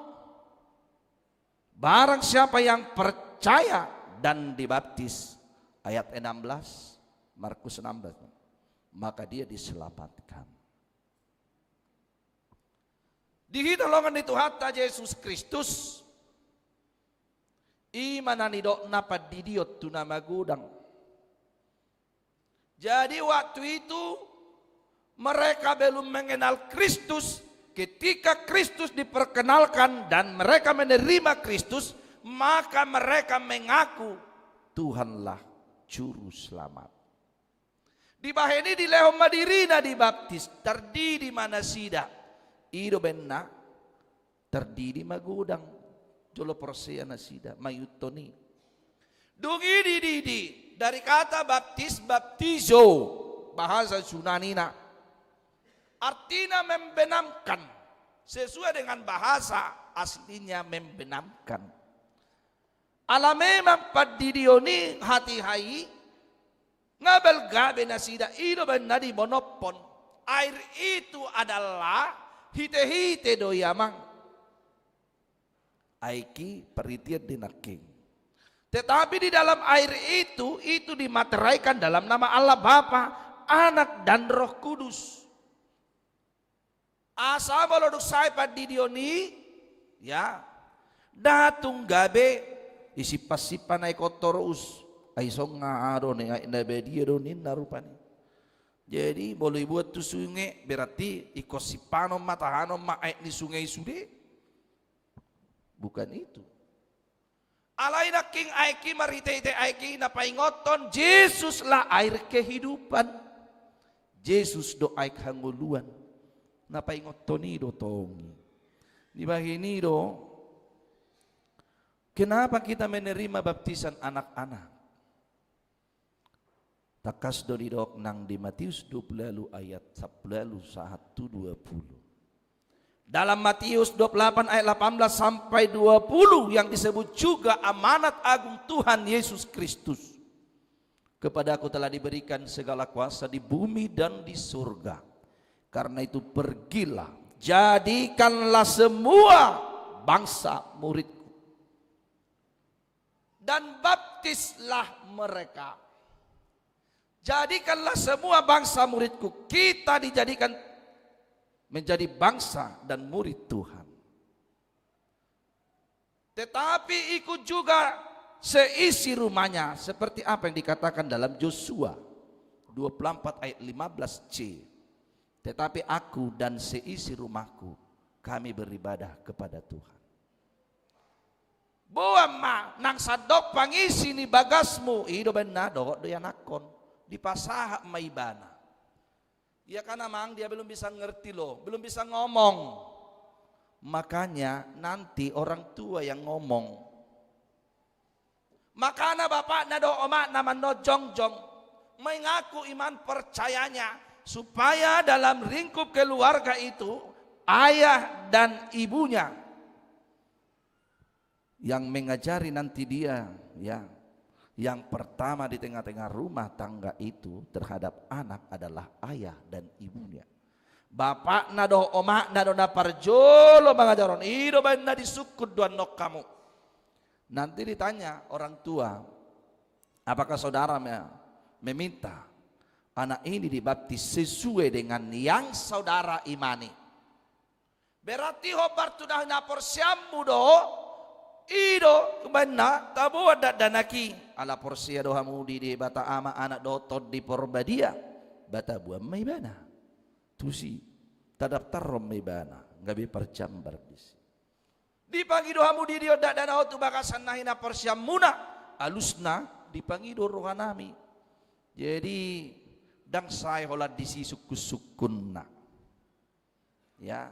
Barang siapa yang percaya dan dibaptis, ayat enam belas, Markus enam belas, maka dia diselamatkan. Di hita longan ni Tuhanta Jesus Kristus, i ma na nidokna pandidion tu na magodang. Jadi waktu itu mereka belum mengenal Kristus. Ketika Kristus diperkenalkan dan mereka menerima Kristus, maka mereka mengaku, "Tuhanlah Juru Selamat." Dibahen i dilehon ma dirina dibaptis, tardidi ma nasida. I do baenna, tardidi magodang jolo porsea nasida maihuthon i. Dung i dididi, dari kata baptis, baptizo, bahasa Yunanina. Artina membenamkan, sesuai dengan bahasa aslinya membenamkan. Ala memang pandidion i hatiha i, nga balga be nasida, i do baenna dibonophon. Air itu adalah hite-hite do i, amang. Aek i parhitean do i nangkin. Tetapi di dalam air itu, itu dimateraikan dalam nama Allah Bapa, Anak, dan Roh Kudus. Asa molo dung sae pandidion i, ya, ndang tung gabe disimpan-simpan aek on torus. Ai songon aha do ni aek na badia do ninna rupani. Jadi molo dibuat tu sunge, berarti ingkon simpanon ma, tahanon ma aek ni sunge i sude. Bukan itu. Alai nangkin aek i, marhite-hite aek i na paingothon, Jesuslah air kehidupan. Jesus do aek hangoluan. Na paingothon i do tong i. Dibahen i do, kenapa kita menerima baptisan anak-anak? Tangkas do didok nang di Matius dua pulu ualu ayat sampulu ualu sahat tu dua pulu. Dalam Matius dua pulu delapan ayat delapan belas sampai dua pulu yang disebut juga amanat agung Tuhan Yesus Kristus. "Kepadaku telah diberikan segala kuasa di bumi dan di surga. Karena itu pergilah, jadikanlah semua bangsa muridku." Dan baptislah mereka. Jadikanlah semua bangsa muridku. Kita dijadikan menjadi bangsa dan murid Tuhan. Tetapi ikut juga seisi rumahnya, seperti apa yang dikatakan dalam Yosua dua puluh empat ayat lima belas C. "Tetapi aku dan seisi rumahku, kami beribadah kepada Tuhan." Boan ma nang sandok pangisi ni bagasmu, i do baenna dohot do ianakhon, dipasahat ma ibana. Ia kan amang, dia belum bisa ngerti loh, belum bisa ngomong. Makanya nanti orang tua yang ngomong. Makana bapakna dohot omakna manonjongjong, mengaku iman percayanya, supaya dalam lingkup keluarga itu, ayah dan ibunya yang mengajari nanti dia, ya. Yang pertama di tengah-tengah rumah tangga itu terhadap anak adalah ayah dan ibunya. Bapakna dohot omakna do na parjolo mangajarhon, i do baenna disungkun do annon hamu. Nanti ditanya orang tua, apakah saudara me-, meminta anak ini dibaptis sesuai dengan yang saudara imani? Berarti hombar tu na hinaporseaonmu do, i do umbahen na taboan dakdanak i. Ala porsea do hamu di Debata Ama, Anak dohot Tondi Porbadia, ba taboan ma ibana. Tusi, tadaftarhon ma ibana, gabe parjambar disi. Dipangido hamu di dia on dakdanak on tu bagasan na hinaporseaonmuna, alusna dipangido rohanami. Jadi, ndang sae holan disi sungkun-sungkunna. Ya.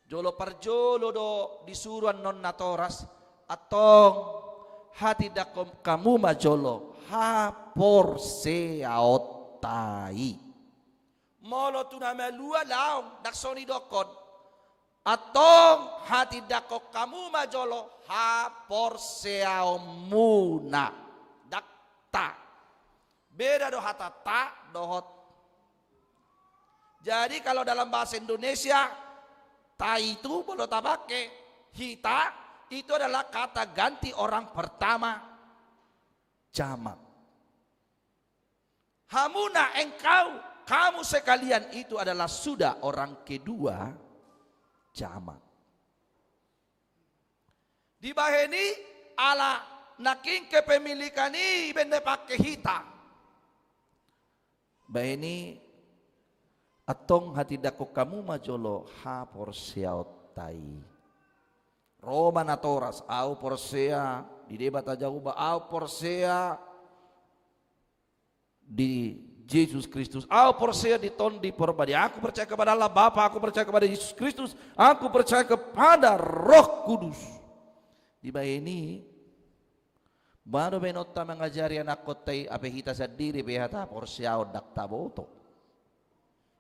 Jolo parjolo do disuru annon natoras, antong, hatindangkon hamu ma jolo, haporseaonta i. Molo tu na malua laho, ndang songon i didokkon. Antong hatindangkon hamu ma jolo haporseaonmuna. Ndang ta. Beda do hata ta dohot. Jadi kalau dalam bahasa Indonesia, ta itu molo tapake hita, itu adalah kata ganti orang pertama, jamak. Hamuna, engkau, kamu sekalian itu adalah sudah orang kedua, jamak. Dibahen i ala nangkin kepemilikan i baen dipake hita. Bahen i antong hatindangkon hamu ma jolo haporseaonta i. Ro ma natoras, au porsea di Debata Jahowa, au porsea di Jesus Kristus, au porsea di Tondi Porbadia, aku percaya kepada Allah Bapa, aku percaya kepada Yesus Kristus, aku percaya kepada Roh Kudus. Dibahen i, boha do baenonta mangajari anakkonta i, hape hita sandiri pe hata porseaon ndang taboto.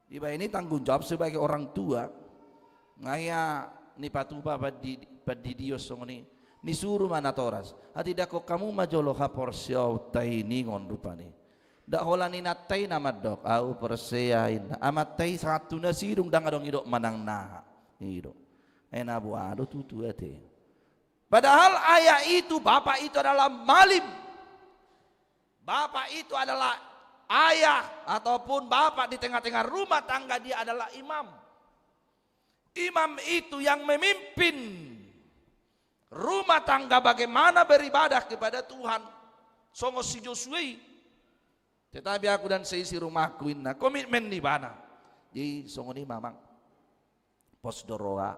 Dibahen i tanggung jawab sebagai orang tua. Nga ia nipatupa pandi-, pandidion songon i. Nisuru ma natoras. Hatindangkon hamu ma jolo haporseaonta i, ningon rupani. Ndang holan inanta i na mandok, au porsea inna. Amanta i sahat tu na sidung ndang adong didok manang na aha. I do. Ai na boha do tutu ate. Padahal ayah itu, bapak itu adalah malim. Bapak itu adalah ayah ataupun bapak di tengah-tengah rumah tangga, dia adalah imam. Imam itu yang memimpin rumah tangga bagaimana beribadah kepada Tuhan. Songon si Josua i. Tetapi aku dan seisi rumahku, inna, komitmen ni ibana. Jadi songon i ma amang. Pos do roha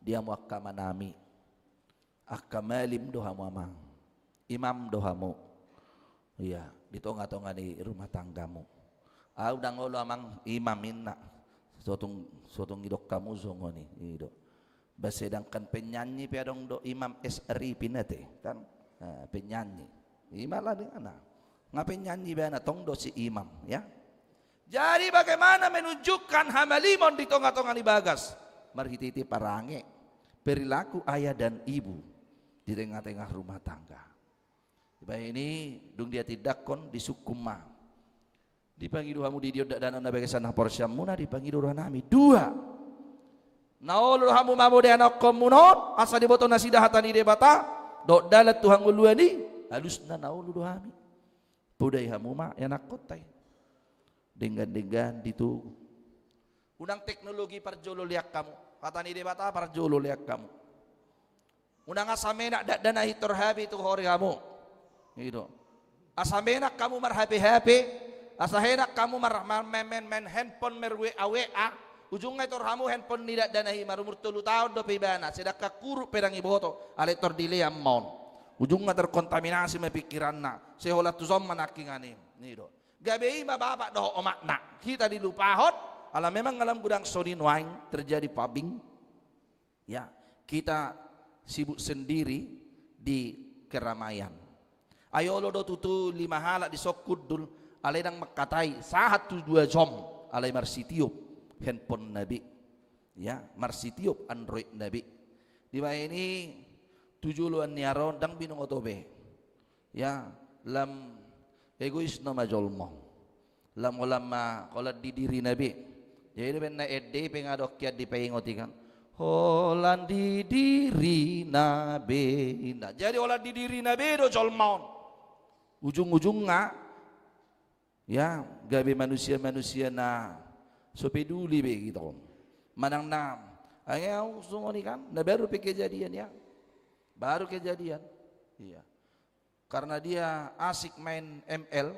di hamu angka amanami. Angka malim do hamu amang. Imam do hamu. Ia, di tonga-tonga ni rumah tanggamu. Au ndang olo amang imam inna. Sotung, sotung didok hamu songon i, i do. Ba sedangkan penyanyi pe adong do Imam S Arifin ate, kan? Nah, penyanyi. I ma ala dengana. Nga penyanyi ibana, tong do si imam, ya. Jadi bagaimana menunjukkan hamalimon di tonga-tonga ni bagas? Marhite-hite parange, perilaku ayah dan ibu di tengah-tengah rumah tangga. Dibahen i dung dihatindangkon, disungkun ma. Dipangido hamu di dia on dakdanak na bagasan haporseaonmuna, dipangido rohanami. Dua. Na olo do hamu mamodai anakkonmuna on, asa diboto nasida hata ni Debata, dohot dalan tu hangoluan i, alusna na olo do hami. Podai hamu ma anakkonta i. Denggan-denggan ditogu. Unang teknologi parjolo lean hamu. Hata ni Debata parjolo lean hamu. Unang asa menak dakdanak i tor H P tu hori hamu. I do. Asa menak hamu mar-H P-H P, asa henak hamu mar-, mar-, main, main, main handphone, mar-W A-W A. Ujungna i tor hamu handphone ni dakdanak i, marumur tolu taon dope ibana, sedangkan huruf pe ndang iboto, alai tor dilean ma on. Ujungna terkontaminasi ma pikiranna, sai holan tuson ma nangkiningan i. I do. Gabe i ma bapak dohot omakna. Hita dilupahon, ala memang alam godang songon i nuaeng terjadi pabing. Ya, kita sibuk sendiri di keramaian. Ai olo do tutu lima halak di son hundul, alai ndang mangkatai, sahat tu dua jom, alai marsitiop handphonena be. Ya, marsitiop Androidna be. Dibahen i tu joloan ni ari on ndang binoto be. Ya, lam egois nama jolma. Lam holan ma, holan di dirina be. Jadi baen na ende i pe nga adong hian dipaingot i kan. Holan di dirina be. Nah, jadi holan di dirina be do jolma on. Ujung-ujungna, ya, gabe manusia-manusia na so peduli be gitu. Manang na, ai au songon i kan, na baru pe kejadian ya. Baru kejadian. Iya. Karena dia asik main M L,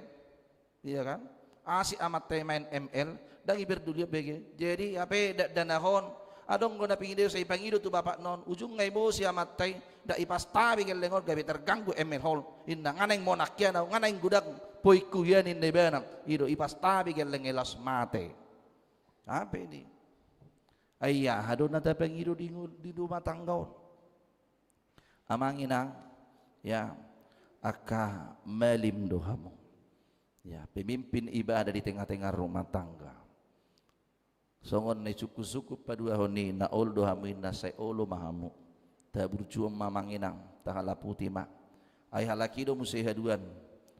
iya kan? Asik amanta i main M L, ndang i peduli be. Jadi, hape dakdanak on, adong do na pingido, sai pangido tu bapakna on, ujungna i emosi amanta i, ndak ipas tabi gelleng on gabe terganggu M L hol. Inna, nga naeng monang hian au, nga naeng godang poingku hian inna ibana. I do, ipas tabi gelleng i laos mate. Hape di. Ai aha do na tapangido di, di rumah tangga on. Amang inang, ya, Angka malim do hamu. Ya, pemimpin ibadah di tengah-tengah rumah tangga. Songon na isungkun-sungkun paduahon i, na olo do hamu inna, sai olo ma hamu. Tahaburjuhon ma amang inang, tahalaputi ma. Ai halak i do muse haduan,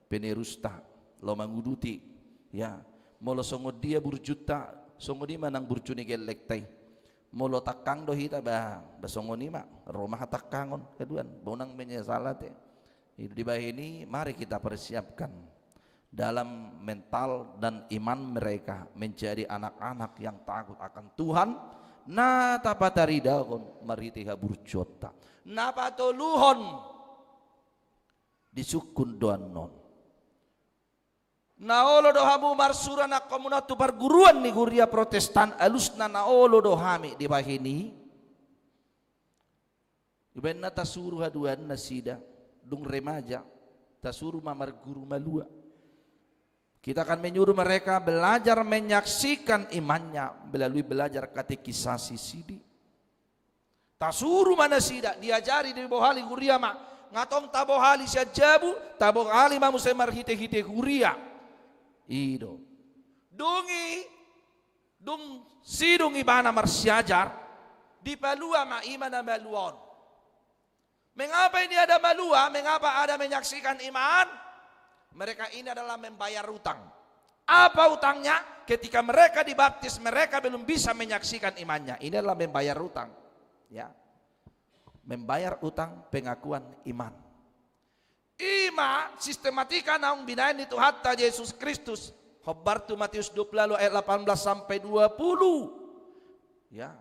penerusta, laho manguduti. Ya, molo songon dia burjunta, songon i ma nang burju ni gellengta i. Molo tangkang do hita, ba, ba songon i ma, ro ma hatangkangon, haduan, ba unang menyesal ate. Di bahen i, mari kita persiapkan dalam mental dan iman mereka menjadi anak-anak yang takut akan Tuhan, na tapataridahon marhite haburjuonta. Na patoluhon, disungkun do annon. Na olo do hamu marsuru anakkonmuna tu parguruan ni huria Protestan, alusna na olo do hami di bahen i. Dibahen na tasuru haduan nasida, dung remaja, tasuru ma marguru malua. Kita akan menyuruh mereka belajar menyaksikan imannya melalui belajar katekisasi sidi. Tasuru ma nasida, diajari, dibohali huria ma. Nga tong tabohali sian jabu, tabohali ma muse marhite-hite huria. I do. Dung i, dung sidung ibana marsiajar, dipalua ma i ma na malua on. Mengapa ini ada malua? Mengapa ada menyaksikan iman? Mereka ini adalah membayar utang. Apa utangnya? Ketika mereka dibaptis, mereka belum bisa menyaksikan imannya. Ini adalah membayar utang. Ya. Membayar utang pengakuan iman. I ma sistematika naung binahen ni Tuhanta Jesus Kristus. Hombar tu Matius dua puluh ayat delapan belas sampai dua puluh. Ya.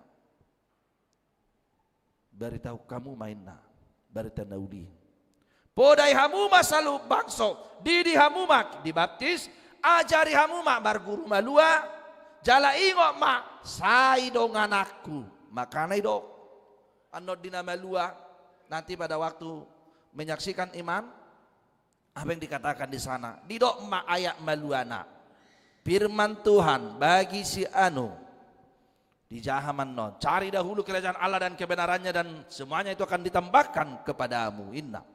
Baritahon hamu ma inna barita na uli. Podai hamu ma saluhut bangso, didi hamu ma dibaptis, ajari hamu ma marguru malua, jala ingot ma, sai do nganakku. Makana i do, annon di na malua, nanti pada waktu menyaksikan iman, apa yang dikatakan di sana? Didok ma ayat maluana. Firman Tuhan bagi si anu. Dijaha ma annon. Cari dahulu kerajaan Allah dan kebenarannya dan semuanya itu akan ditambahkan kepadamu, inna.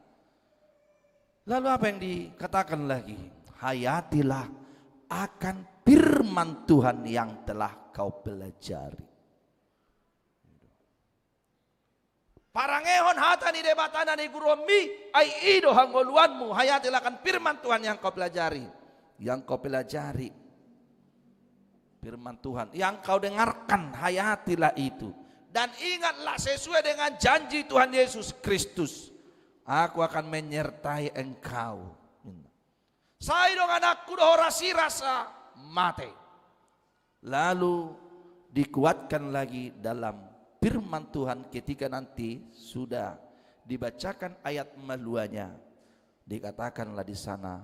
Lalu apa yang dikatakan lagi? Hayatilah akan firman Tuhan yang telah kau pelajari. Parangehon hata ni Debata na niguruonmi, ai i do hangoluanmu, hayatilah akan firman Tuhan yang kau pelajari. Yang kau pelajari. Firman Tuhan, yang kau dengarkan, hayatilah itu. Dan ingatlah sesuai dengan janji Tuhan Yesus Kristus. Aku akan menyertai engkau. Sai do nganakku do ho rasirasa mate. Lalu dikuatkan lagi dalam firman Tuhan ketika nanti sudah dibacakan ayat maluanya, dikatakanlah di sana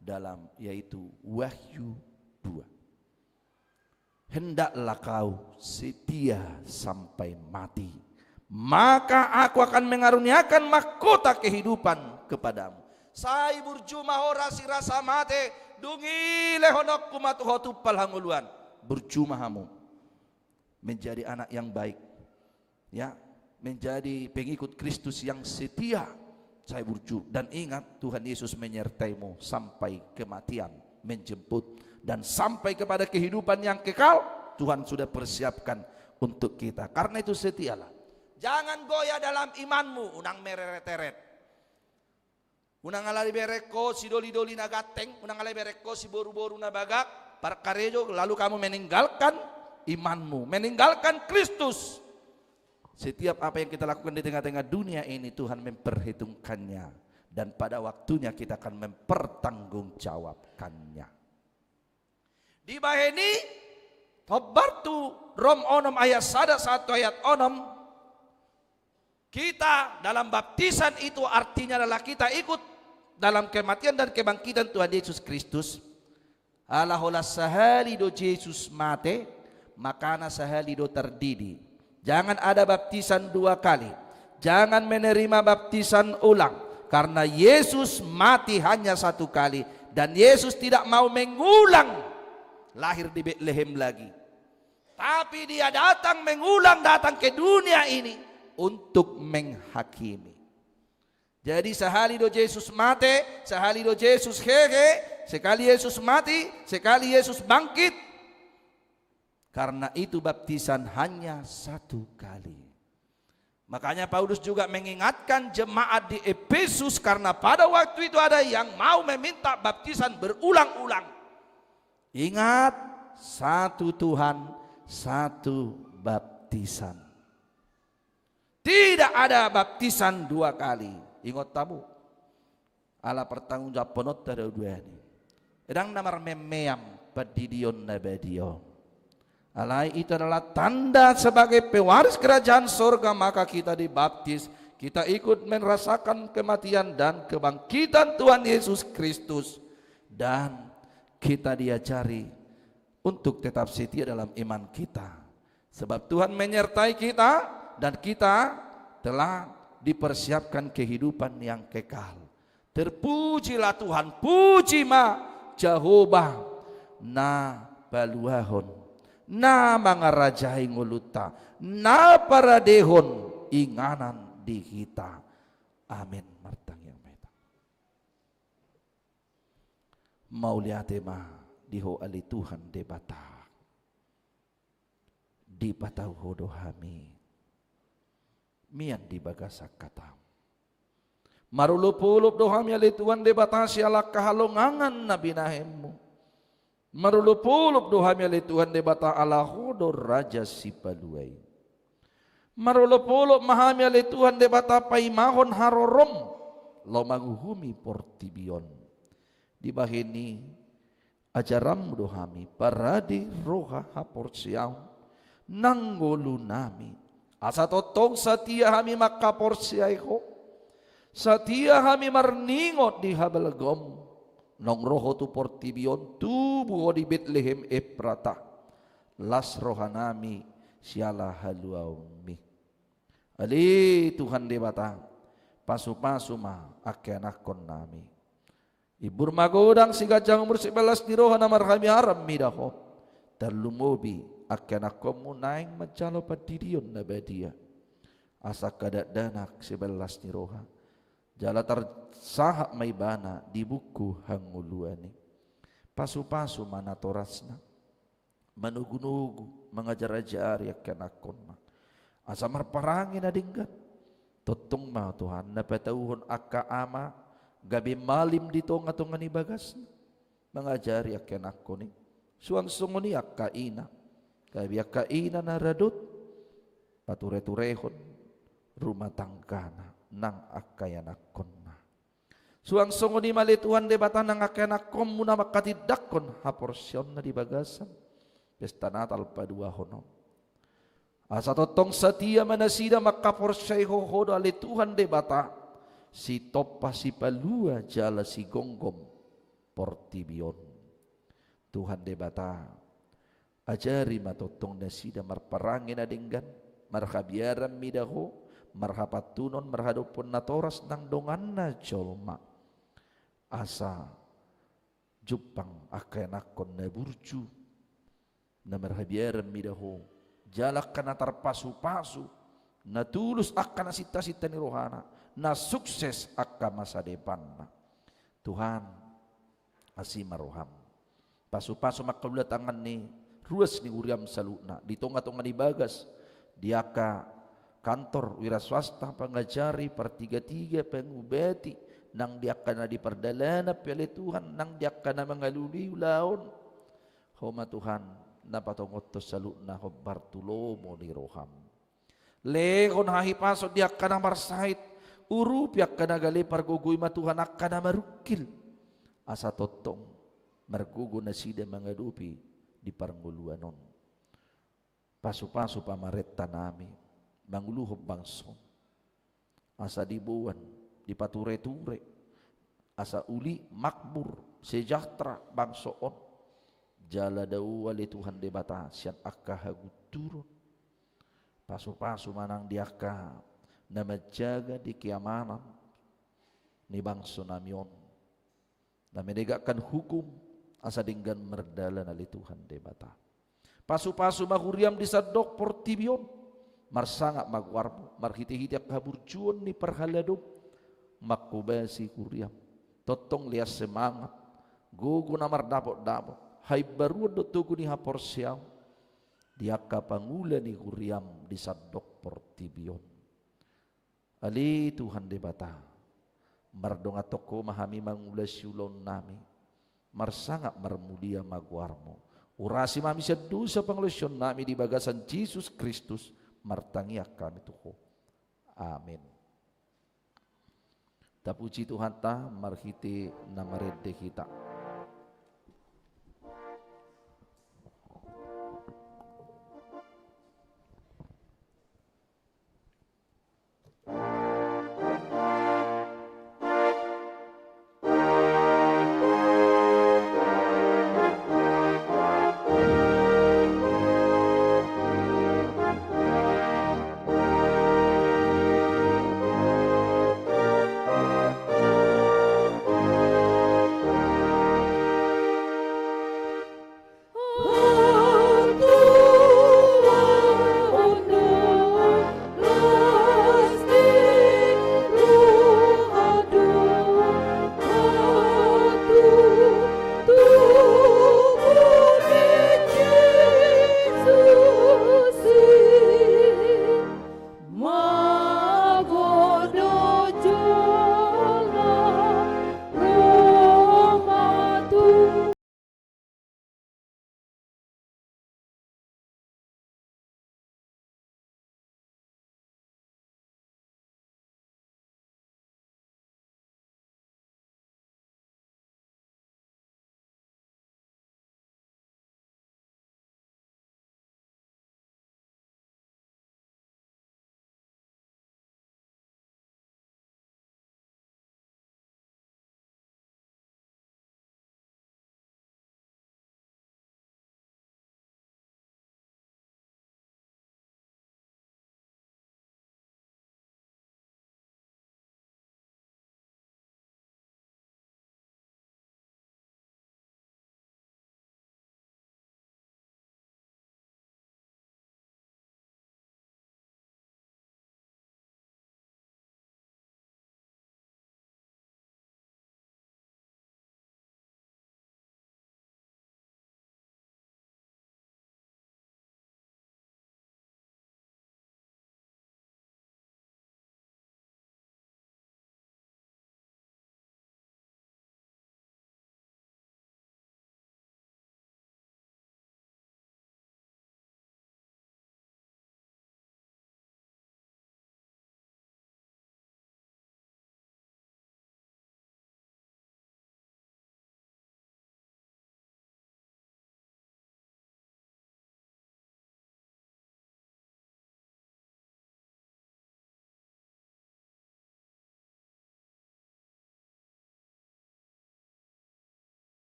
dalam, yaitu Wahyu dua. Hendaklah kau setia sampai mati, maka aku akan mengaruniakan mahkota kehidupan kepadamu. Sai burju ma ho rasirasa mate, dung i lehononku ma tu ho tumpal hangoluan. Burju ma hamu menjadi anak yang baik. Ya, menjadi pengikut Kristus yang setia. Sai burju. Dan ingat, Tuhan Yesus menyertaimu sampai kematian menjemput. Dan sampai kepada kehidupan yang kekal, Tuhan sudah persiapkan untuk kita. Karena itu setialah. Jangan goyah dalam imanmu, unang mereret-eret. Unang ala dibereng ho sidoli-doli na ganteng, unang ala dibereng ho siboru-boru na bagak, parkarejo, lalu kamu meninggalkan imanmu, meninggalkan Kristus. Setiap apa yang kita lakukan di tengah-tengah dunia ini, Tuhan memperhitungkannya. Dan pada waktunya kita akan mempertanggungjawabkannya. Dibahen i, hombar tu Rom onom ayat sada sahat tu ayat onom, kita dalam baptisan itu artinya adalah kita ikut dalam kematian dan kebangkitan Tuhan Yesus Kristus. Ala holan sahali do Jesus mate, makana sahali do tardidi. Jangan ada baptisan dua kali. Jangan menerima baptisan ulang. Karena Yesus mati hanya satu kali. Dan Yesus tidak mau mengulang lahir di Betlehem lagi. Tapi dia datang mengulang, datang ke dunia ini untuk menghakimi. Jadi sahali do Jesus mate, sahali do Jesus hehe, sekali Jesus mati, sekali Jesus bangkit. Karena itu baptisan hanya satu kali. Makanya Paulus juga mengingatkan jemaat di Efesus karena pada waktu itu ada yang mau meminta baptisan berulang-ulang. Ingat, satu Tuhan, satu baptisan. Tidak ada baptisan dua kali. Ingot hamu. Ala pertanggungjawabhononta do duani. Ndang na marmeam-meam pandidion na badia on. Alai itu adalah tanda sebagai pewaris kerajaan sorga, maka kita dibaptis, kita ikut merasakan kematian dan kebangkitan Tuhan Yesus Kristus, dan kita diajari untuk tetap setia dalam iman kita. Sebab Tuhan menyertai kita dan kita telah dipersiapkan kehidupan yang kekal. Terpujilah Tuhan, puji ma Jahowa na paluahon, na mangarajai ngolunta, na paradehon inganan di hita. Amin. Martangiang ma hita. Mauliate ma di Ho ale Tuhan Debata. Dipatau Ho do hami mian di bagasan hataM. Marolopolop do hami ale Tuhan Debata siala angka halongangan na binahenMu. Marolopolop do hami ale Tuhan Debata ala Ho do Raja Sipalua i. Marolopolop ma hami ale Tuhan Debata paimahon harorom laho manguhumi portibi on. Dibahen i, ajaranMu do hami, parade roha haporseaon nang ngolunami. Asa tongtong satia hami mangkaporseai Ho. Satia hami marningot di habalgaonMu. Naung ro Ho tu portibi on, tubu Ho di Betlehem Efrata. Las rohanami siala haluaonMi. Ale Tuhan Debata, pasupasu ma angka ianakkonnami. Imbur magodang siganjang umur, sipalas ni roha na marhabiaran mida Ho. Tarlumobi angka ianakkonMu naeng manjalo pandidion na badia. Asa angka dakdanak sipalas ni roha jala tarsahat ma ibana di buku hangoluan i. Pasupasu ma natorasna. Manogunogu, mangajarajari angka ianakkonna. Asa marparange na denggan. Tongtong ma Tuhan na patauhon angka ama gabe malim di tongatonga ni bagasna. Mangajari angka ianakkon i. Suang songon i angka ina. Gabe angka ina na radot. Patureturehon rumah tanggana nang angka ianakkonna. Suang songon i ma ale Tuhan Debata nang angka ianakkonMu na manghatindanghon haporseaonna di bagasan pesta Natal paduahon on. Asa tongtong satia ma nasida manghaporseai Ho, Ho do ale Tuhan Debata, sitompa sipalua jala sigomgom portibi on. Tuhan Debata, ajari ma tongtong nasida marparange na denggan, marhabiaran mida Ho, marhapantunon, marhadomunon natoras nang donganna jolma. Asa jumpang angka ianakkon na burju, na marhabiaran mida Ho, jala angka na tarpasupasu, na tulus angka na sintasinta ni rohana, na sukses angka masa depanna. Tuhan, asi ma rohaM. Pasupasu ma angka ulatangan ni ruas ni huriaM saluhutna, di tongatonga ni bagas, di angka kantor, wira swasta, pangajari, partigatiga, pangubati, nang di angka na di pardalanan pe ale Tuhan, nang di angka na mangalului ulaon. Ho ma Tuhan, na patongothon saluhutna hombar tu lomo ni rohaM. Lehon hahipason di angka na marsahit, urupi angka na gale, pargogoi ma Tuhan angka na marungkil. Asa tongtong margogo nasida mangadopi di parngoluan on. Pasupasu pamarentanami manguluhon bangso on. Asa diboan, dipatureture, asa uli, makmur, sejahtera bangso on. Jala dao ale Tuhan Debata sian angka hagunturon. Pasupasu ma nang di angka na manjaga di keamanan ni bangsonami on, na menegakkan hukum, asa denggan mardalan ale Tuhan Debata. Pasupasu ma huriaM di sandok portibi on. Marsangap ma goarMu marhitehite angka haburjuon ni parhaladoM. Manghobasi huriaM, tongtong lean semangat, gogo na mardapotdapot, haimbaruon dohot togu ni haporseaon di angka pangula ni huriaM di sandok portibi on. Ale Tuhan Debata, mardongan tongtong Ho ma hami mangulahon ulaonnami, marsangap marmulia ma goarMu. Urasi ma hami sian dosa pangalaosionnami di bagasan Jesus Kristus, martangiang hami tu Ho. Amen. Tapuji Tuhanta marhite na marende hita.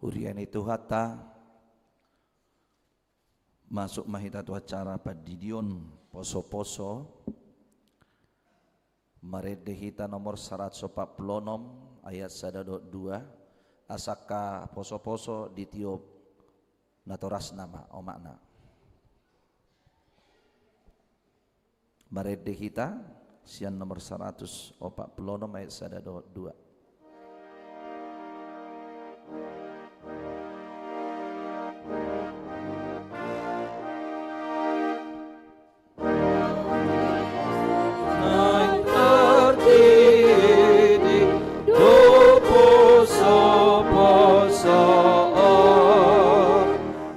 Huria ni Tuhanta, masuk ma hita tu acara pandidion poso-poso. Marende hita nomor saratus opat pulu onom ayat sada dohot dua. Asa angka poso-poso ditiop natorasna ma omakna. Marende hita sian nomor saratus opat pulu onom ayat sada dohot dua. Naeng tardidi do poso-poso on,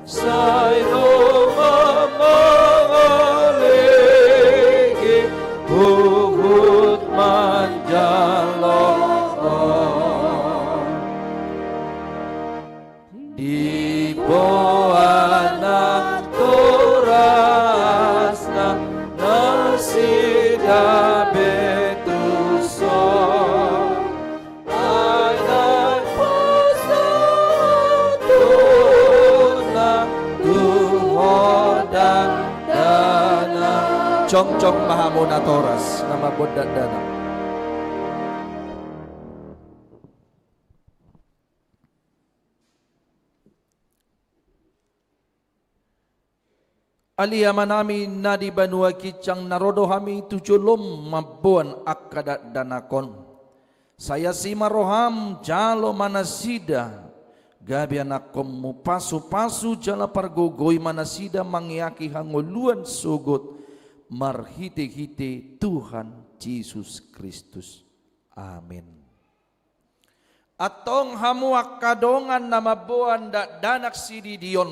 sai ro ma mangalehon huhut manjalo on. Diboan natorasna nasida be tuson. Ai naeng pasahathonna tu Ho dakdanak. Jongjong ma hamu natoras na mamboan dakdanak. Ale Amanami na di banua ginjang, na ro do hami tu jolom mamboan angka dakdanak on. Sai asi ma roham, jalo ma nasida gabe anakkonmu, pasupasu jala pargogoi ma nasida mangeaki hangoluan sogot, marhitehite Tuhan Jesus Kristus. Amen. Antong hamu angka dongan na mamboan dakdanak sididion,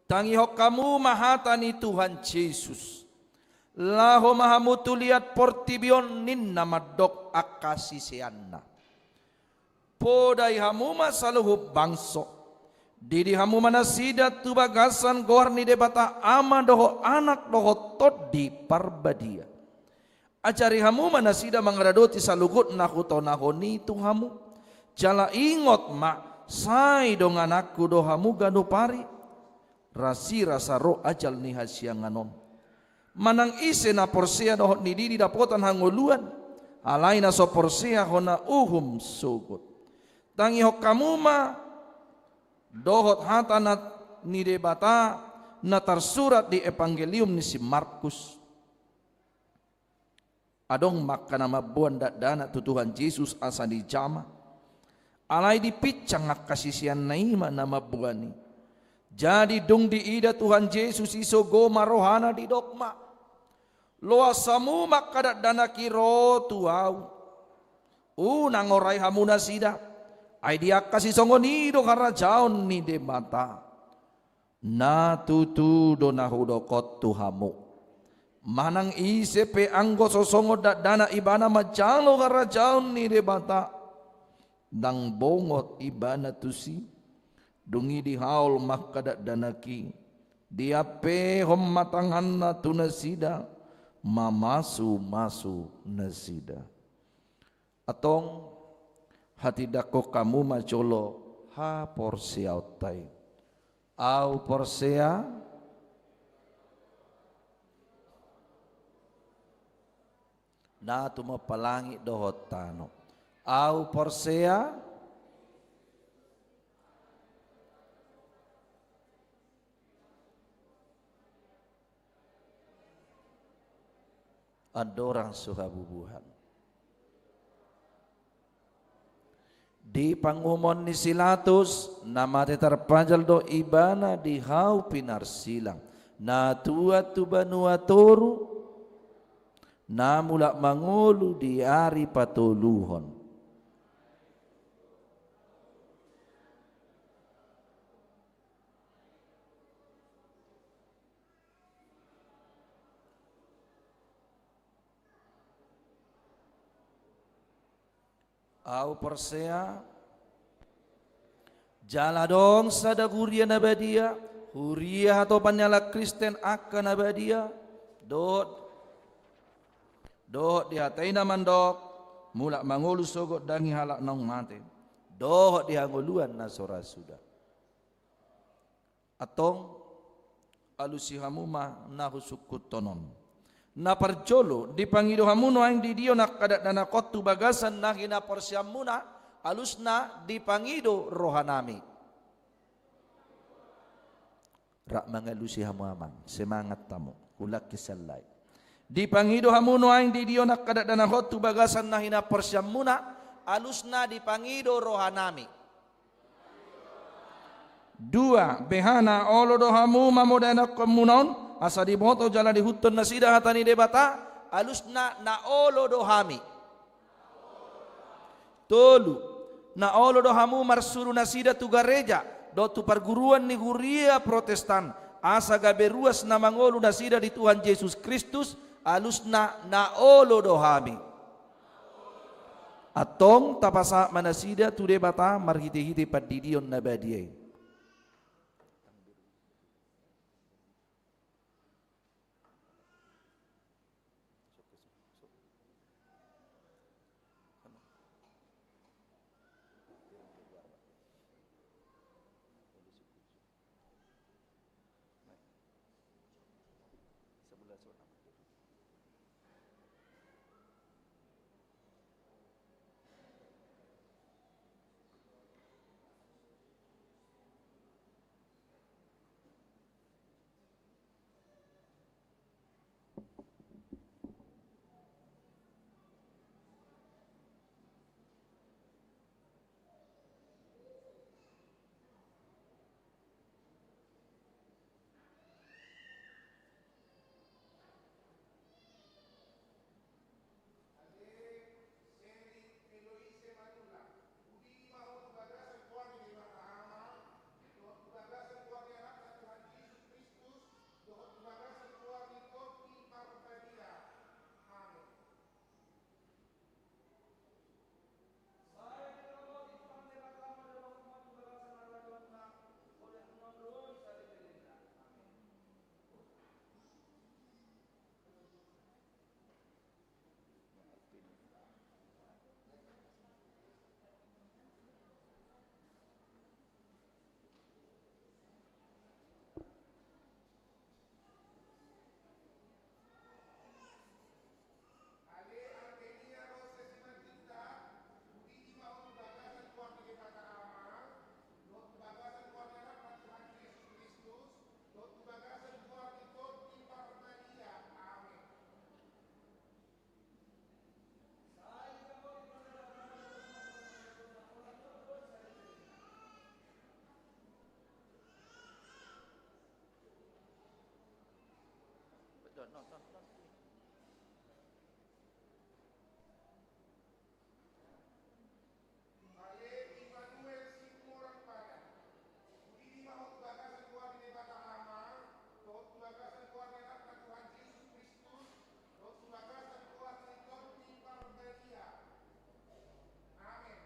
tangihon hamu ma hata ni Tuhan Jesus. Laho ma hamu tu liat portibi on, ninna mandok angka siseanna: Podai hamu ma saluhut bangso. Didi hamu ma nasida tu bagasan goar ni Debata Ama dohot Anak dohot Tondi Parbadia. Ajari hamu ma nasida mangaradoti saluhut na hutonahon i tu hamu. Jala ingot ma, sai dongananku do hamu ganup ari, rasirasa ro ajal ni hasiangan on. Manang ise na porsea dohot ni didi dapotan hangoluan, alai na so porsea hona uhum sogot. Tangihon hamu ma dohot hata na, ni Debata na tarsurat di Evangelium ni si Markus. Adong ma angka na mamboan dakdanak tu Tuhan Jesus asa dijama. Alai dipinsang angka siseanna i ma na mamboan i. Jadi dung diida Tuhan Jesus i, sogo ma rohana, didok ma: Loas hamu ma angka dakdanak i ro tu Ahu. Unang orai hamu nasida. Ai di angka sisongon i do harajaon ni Debata. Na tutu do na hudok on tu hamu: Manang ise pe anggo so songon dakdanak ibana manjalo harajaon ni Debata, ndang bongot ibana tusi. Dung i dihaol ma angka dakdanak i, diampehon ma tanganna tu nasida, mamasumasu nasida. Antong, hatindangkon hamu ma jolo haporseaonta i. Ahu porsea, na tumompa langit dohot tano. Ahu porsea, andorang so habubuhan. Di panguhumon ni si Latus, na mate tarpajal do ibana di hau pinarsilang, na tuat tu banua toru, na mulak mangolu di ari patoluhon. Ahu porsea, jala adong sada huria na badia, huria hatopan ni halak Kristen angka na badia, dohot, dohot dihatai na mandok, mulak mangolu sogot daging halak naung mate, dohot di hangoluan na so ra suda. Antong, alusi hamu ma na husungkunhon on. Na parjolo, dipangido hamu nuaeng didion angka dakdanak on tu bagasan na hinaporseaonmuna, alusna dipangido rohanami. Rap mangalusi hamu amang, semangat hamu, hulangki sallai. Dipangido hamu nuaeng didion angka dakdanak on tu bagasan na hinaporseaonmuna, alusna dipangido rohanami. Dua, beha na olo do hamu mamodai anakkon muna on, asa diboto jala diihuthon nasida hata ni Debata, alusna na olo do hami. Tolu, na olo do hamu marsuru nasida tu gareja, dohot tu parguruan ni huria Protestan, asa gabe ruas na mangolu nasida di Tuhan Jesus Kristus, alusna na olo do hami. Antong tapasahat ma nasida tu Debata marhitehite pandidion na badia i. Ale Immanuel Simoran Padan. Huidi ma ho tu bagasan goar ni Debata Ama, dohot tu bagasan goar ni Anakna Tuhan Jesus Kristus, dohot tu bagasan goar ni Tondi Parbadia. Amen.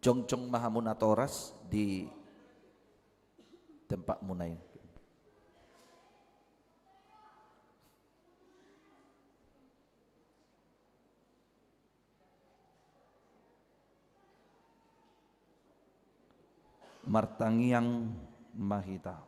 Jongjong ma hamu natoras di tempatmuna i. Martangiang ma hita.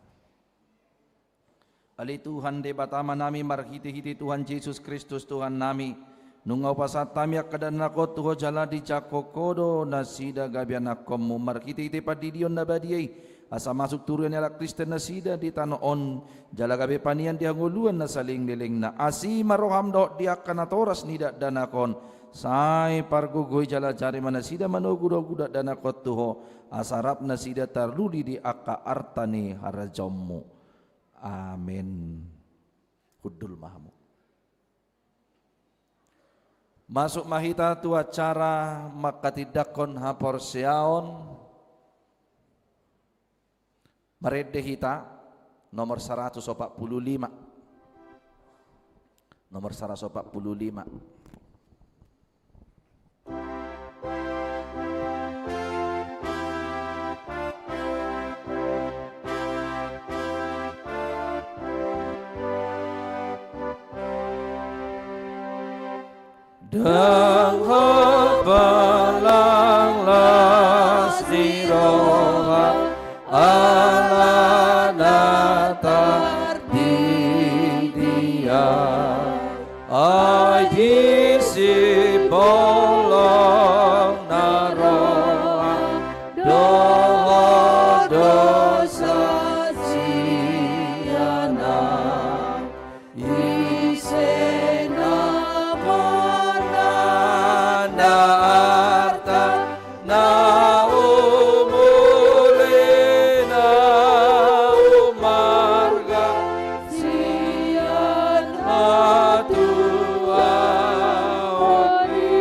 Ale Tuhan Debata Amanami, marhitehite Tuhan Jesus Kristus Tuhannami, nunga hupasahat hami angka danakon tu Ho jala dijangkon Ho do nasida gabe anakkonmu marhitehite pandidion na badia i, asa masuk tu huria ni halak Kristen nasida di tano on, jala gabe panean di hangoluan na saleleng ni lelengna. Asi ma roham dohot di angka natoras ni dakdanak on, sai pargogoi jala ajari ma nasida manogunogu dakdanak on tu Ho, asa rap nasida tarlului di angka arta ni harajaonmu. Amen. Hundul ma hamu. Masuk ma hita tu acara manghatindanghon haporseaon. Marende hita nomor saratus opat pulu lima. Nomor saratus opat pulu lima. Ndang hapalang las ni roha ala na tardidia. Ai disi bolong na roa dohot dosa siana. Ise na bona na arta na umuli na umarga sian hatuaon i.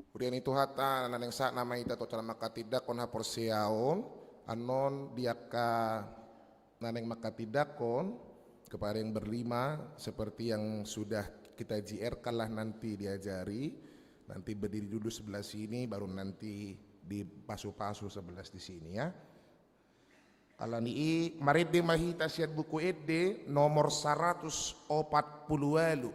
Huria ni Tuhanta, na naeng sahat nama hita tu acara manghatindanghon haporseaon, annon di angka na naeng manghatindanghon, kepada yang berlima, seperti yang sudah kita J R-kan lah nanti diajari, nanti berdiri dulu sebelah sini, baru nanti dipasu-pasu sebelah di sini ya. Alani i marende ma hita sian Buku Ende nomor saratus opat pulu ualu.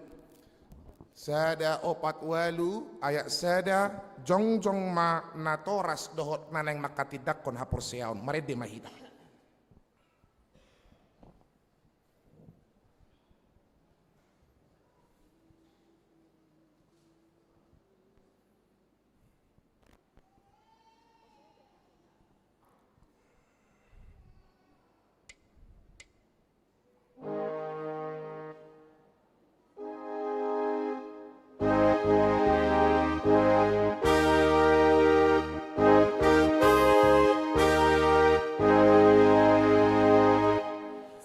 Sada opat ualu ayat sada, jongjong ma natoras dohot na naeng manghatindanghon haporseaon. Marende ma hita.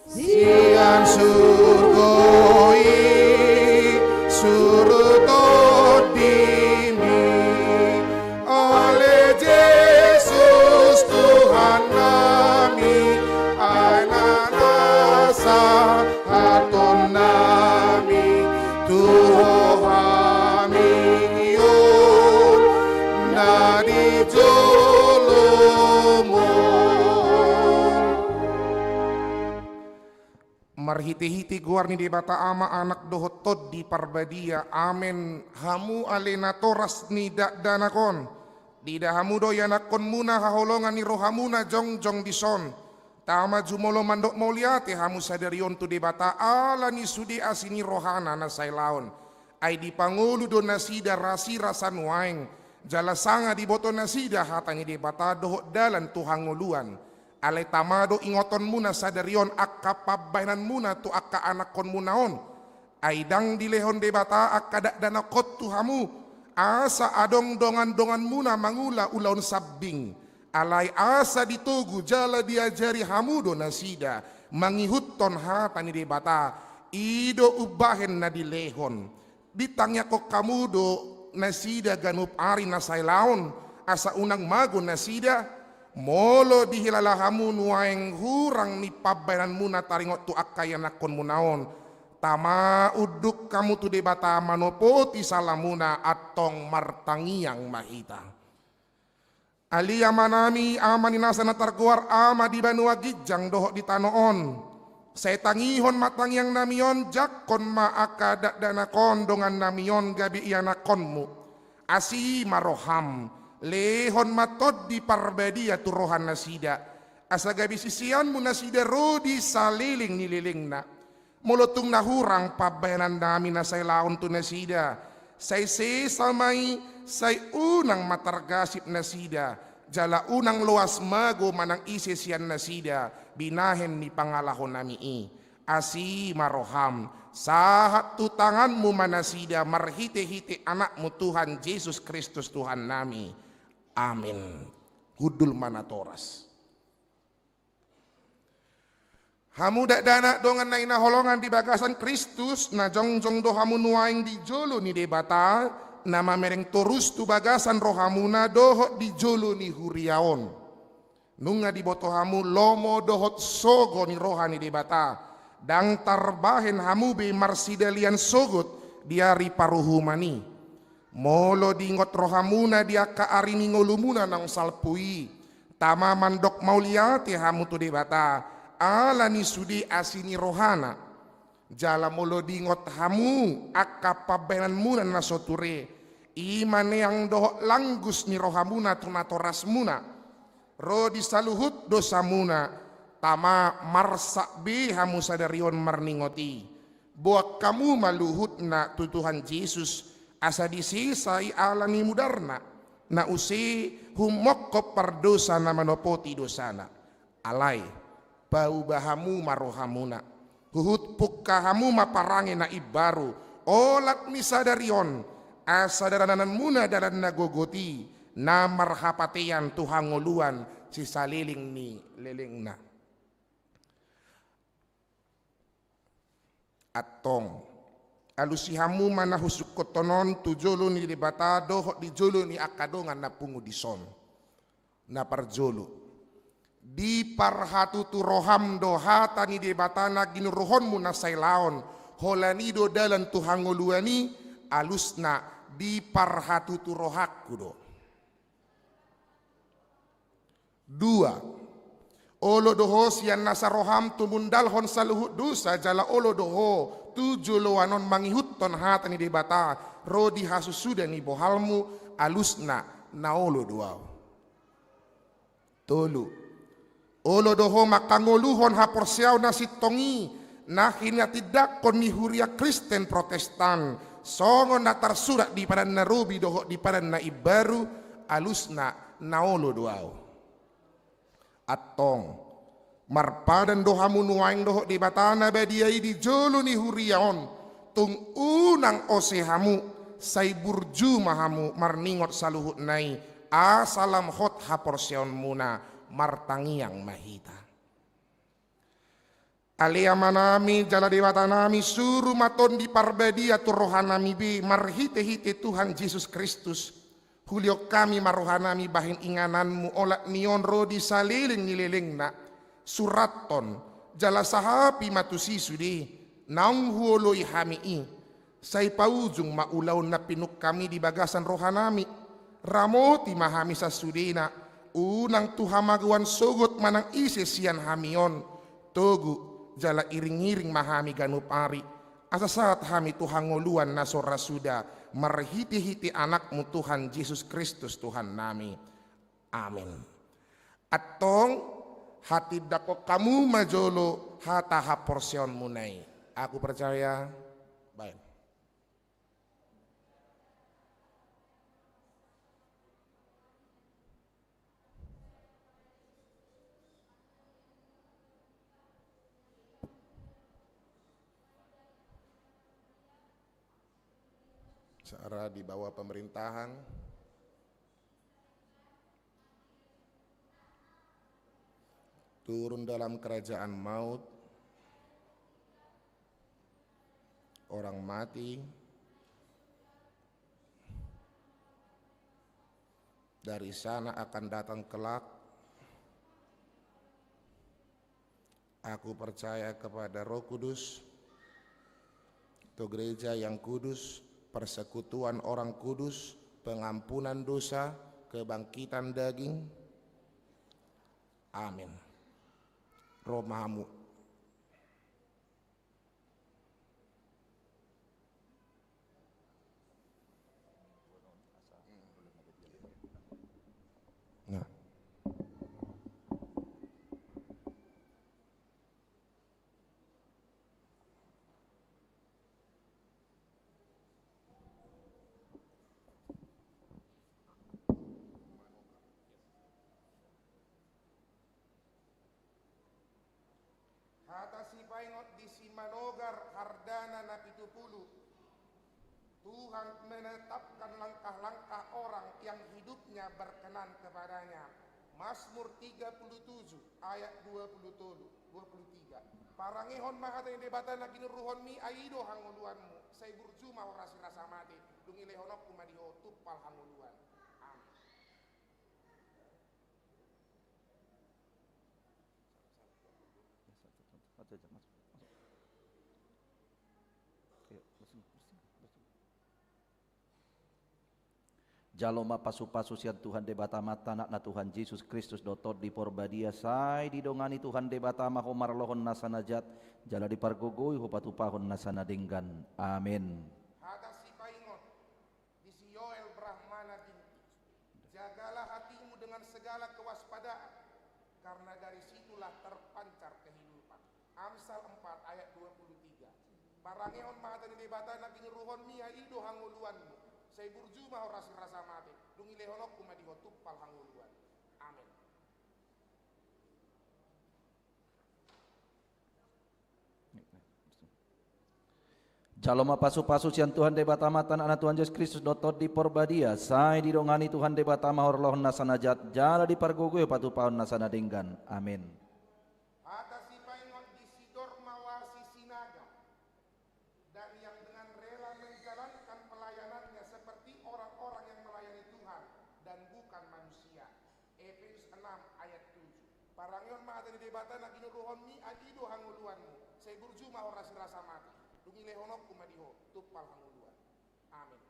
Sian surgo i surut tondimi, ale Jesus Tuhan nami, ai na sahat hatuaon nami tu Ho hami on na di jolom on. Marhitehite goar ni Debata Ama, Anak dohot Tondi Parbadia. Amen. Hamu ale natoras ni dakdanak on, diida hamu do ianakkonmuna haholongan ni rohamuna jongjong dison. Tama jumolo mandok mauliate hamu sadari on tu Debata ala ni sude asi ni rohana na sailaon. Ai dipangolu do nasida rasirasa nuaeng, jala sanga diboto nasida hata ni Debata dohot dalan tu hangoluan. Alai tama do ingotonmuna sadari on angka pambahenanmuna tu angka anakkonmuna on. Ai ndang dilehon Debata angka dakdanak on tu hamu, asa adong dongandonganmuna mangula ulaon sambing. Alai asa ditogu jala diajari hamu do nasida mangihuthon hata ni Debata, i do umbahen na dilehon. Ditangiangkon hamu do nasida ganup ari na salelengon, asa unang mago nasida. Molo dihilala hamu nuaeng hurang ni pambahenanmuna taringot tu angka ianakkonmuna on, tama unduk hamu tu Debata manopoti salamuna, antong martangiang ma hita. Ale Amanami, Ama ni nasa na targoar Ama di banua ginjang dohot di tano on, sai tangihon ma tangiangnami on, jangkon ma angka dakdanak on dongannami on gabe ianakkonmu. Asi ma roham, lehon ma Tondi Parbadia tu rohanasida, asa gabe siseanmu nasida ro di saleleng ni lelengna. Molo tung na hurang pambahenannami na salelengon tu nasida, sai sesa ma i, sai unang ma targasip nasida, jala unang loas mago manang ise sian nasida binahen ni pangalahonami i. Asi ma roham, sahat tu tanganmu ma nasida marhitehite Anakmu Tuhan Jesus Kristus Tuhannami. Amin. Hundul ma natoras. Hamu dakdanak dongan na hinaholongan di bagasan Kristus, na jongjong do hamu nuaeng di jolo ni Debata, na mamereng torus tu bagasan rohamuna dohot di jolo ni huria on. Nunga diboto hamu lomo dohot sogo ni roha ni Debata, ndang tarbahen hamu be marsidalian sogot di ari paruhuman i. Molo diingot rohamuna di angka ari ni ngolumuna naung salpu i, tama mandok mauliate hamu tu Debata ala ni sude asi ni rohana. Jala molo diingot hamu angka pambahenanmuna na so ture, i ma neang dohot langgus ni rohamuna tu natorasmuna, ro di saluhut dosamuna, tama marsak be hamu sadari on marningot i. Boan hamu ma luhutna tu Tuhan Jesus, asa disesa i ala ni mudarna, na use humongkop pardosa na manopoti dosana. Alai, pauba hamu ma rohamuna, huhut pungka hamu ma parange na imbaru, olat ni sadari on, asa dalananmuna dalan na gogot i, na marhapatean tu hangoluan sisaleleng ni lelengna. Antong, alusi hamu ma na husungkunhon on tu jolo ni Debata dohot di jolo ni angka dongan na pungu dison. Na parjolo, diparhatutu roham do hata ni Debata na ginuruhonmu na salelengon, holan i do dalan tu hangoluan i, alusna diparhatutu rohangku do. Dua, olo do ho sian nasa roham tumundalhon saluhut dosa, jala olo do ho tu joloan on mangihuthon hata ni Debata ro di hasusuda ni bohalmu, alusna na olo do ahu. Tolu, olo do ho manghangoluhon haporseaon na sintong i, na hinatindangkon ni huria Kristen Protestan, songon na tarsurat di Padan na Robi dohot di Padan na Imbaru, alusna na olo do ahu. Antong, marpadan do hamu nuaeng dohot Debata na badia i di jolo ni huria on, tung unang ose hamu, sai burju ma hamu marningot saluhutna i, asa lam hot haporseaonmuna, martangiang ma hita. Ale Amanami, jala Debatanami, suru ma Tondi Parbadia tu rohanami be, marhitehite Tuhan Jesus Kristus. Hulehon hami ma rohanami bahen ingananmu, olat ni on ro di saleleng ni lelengna. Surathon, jala sahapi ma tusi sude, naung huoloi hami i. Sai paujung ma ulaon na pinungkami di bagasan rohanami. Ramoti ma hami sasudena, unang tu hamagoan sogot manang ise sian hami on. Togu, jala iring-iring ma hami ganup ari, asa sahat hami tu hangoluan na so ra suda, marhite-hite Anakmu Tuhan Jesus Kristus Tuhannami. Amin. Antong, hatindangkon hamu ma jolo hata haporseaonmuna i. Aku percaya. Baik. Secara di bawah pemerintahan, turun dalam kerajaan maut, orang mati, Dari sana akan datang kelak. Aku percaya kepada Roh Kudus, tu gereja yang kudus, persekutuan orang kudus, pengampunan dosa, kebangkitan daging. Amin. Ro ma hamu. Nah. Hata sipaingot di si Manogar Hardana na pitu pulu. Tuhan menetapkan langkah-langkah orang yang hidupnya berkenan kepada-Nya. Mazmur tiga puluh tujuh ayat dua puluh tolu, dua puluh tiga. Parangehon ma hata ni Debata na ginuruhonmi, ai i do hangoluanmu, sai burju ma ho ro asi rasa mate, dung dilehononku ma di ho tumpal hangoluan. Amin. Jalo ma pasu-pasu sian Tuhan Debata Amanta, Anakna Tuhan Jesus Kristus dohot Tondi Porbadia, sai didongani Tuhan Debata ma ho marlohon nasa na jat, jala dipargogoi ho patupahon nasa na denggan. Amin. Hata sipaingot di si Yoel Brahmana Ginting. Jagalah hatimu dengan segala kewaspadaan, karena dari situlah terpancar kehidupan. Amsal empat ayat dua puluh tiga. Parangehon ma hata ni Debata na ginuruhonmi, ai i do hangoluanmu, sai burju ma ho ro asi rasa mate, dung dilehononku ma di ho tumpal hangoluan. Amin. Jalo ma pasu-pasu sian Tuhan Debata Amanta, Anakna Tuhan Jesus Kristus dohot Tondi Porbadia, sai didongani Tuhan Debata ma ho marlohon nasa na jat, jala dipargogoi ho patupahon nasa na denggan. Amin. Hata sipaingot di si Dormawasi Sinaga. Dan yang dengan rela menjalankan pelayanannya seperti orang-orang yang melayani Tuhan dan bukan manusia. Efesus enam ayat tujuh. Parangehon ma hata ni Debata na ginuruhonmi, ai i do hangoluanmu, sai burju ma ho ro asi rasa mate, dung dilehononku ma di ho tumpal hangoluan. Amin.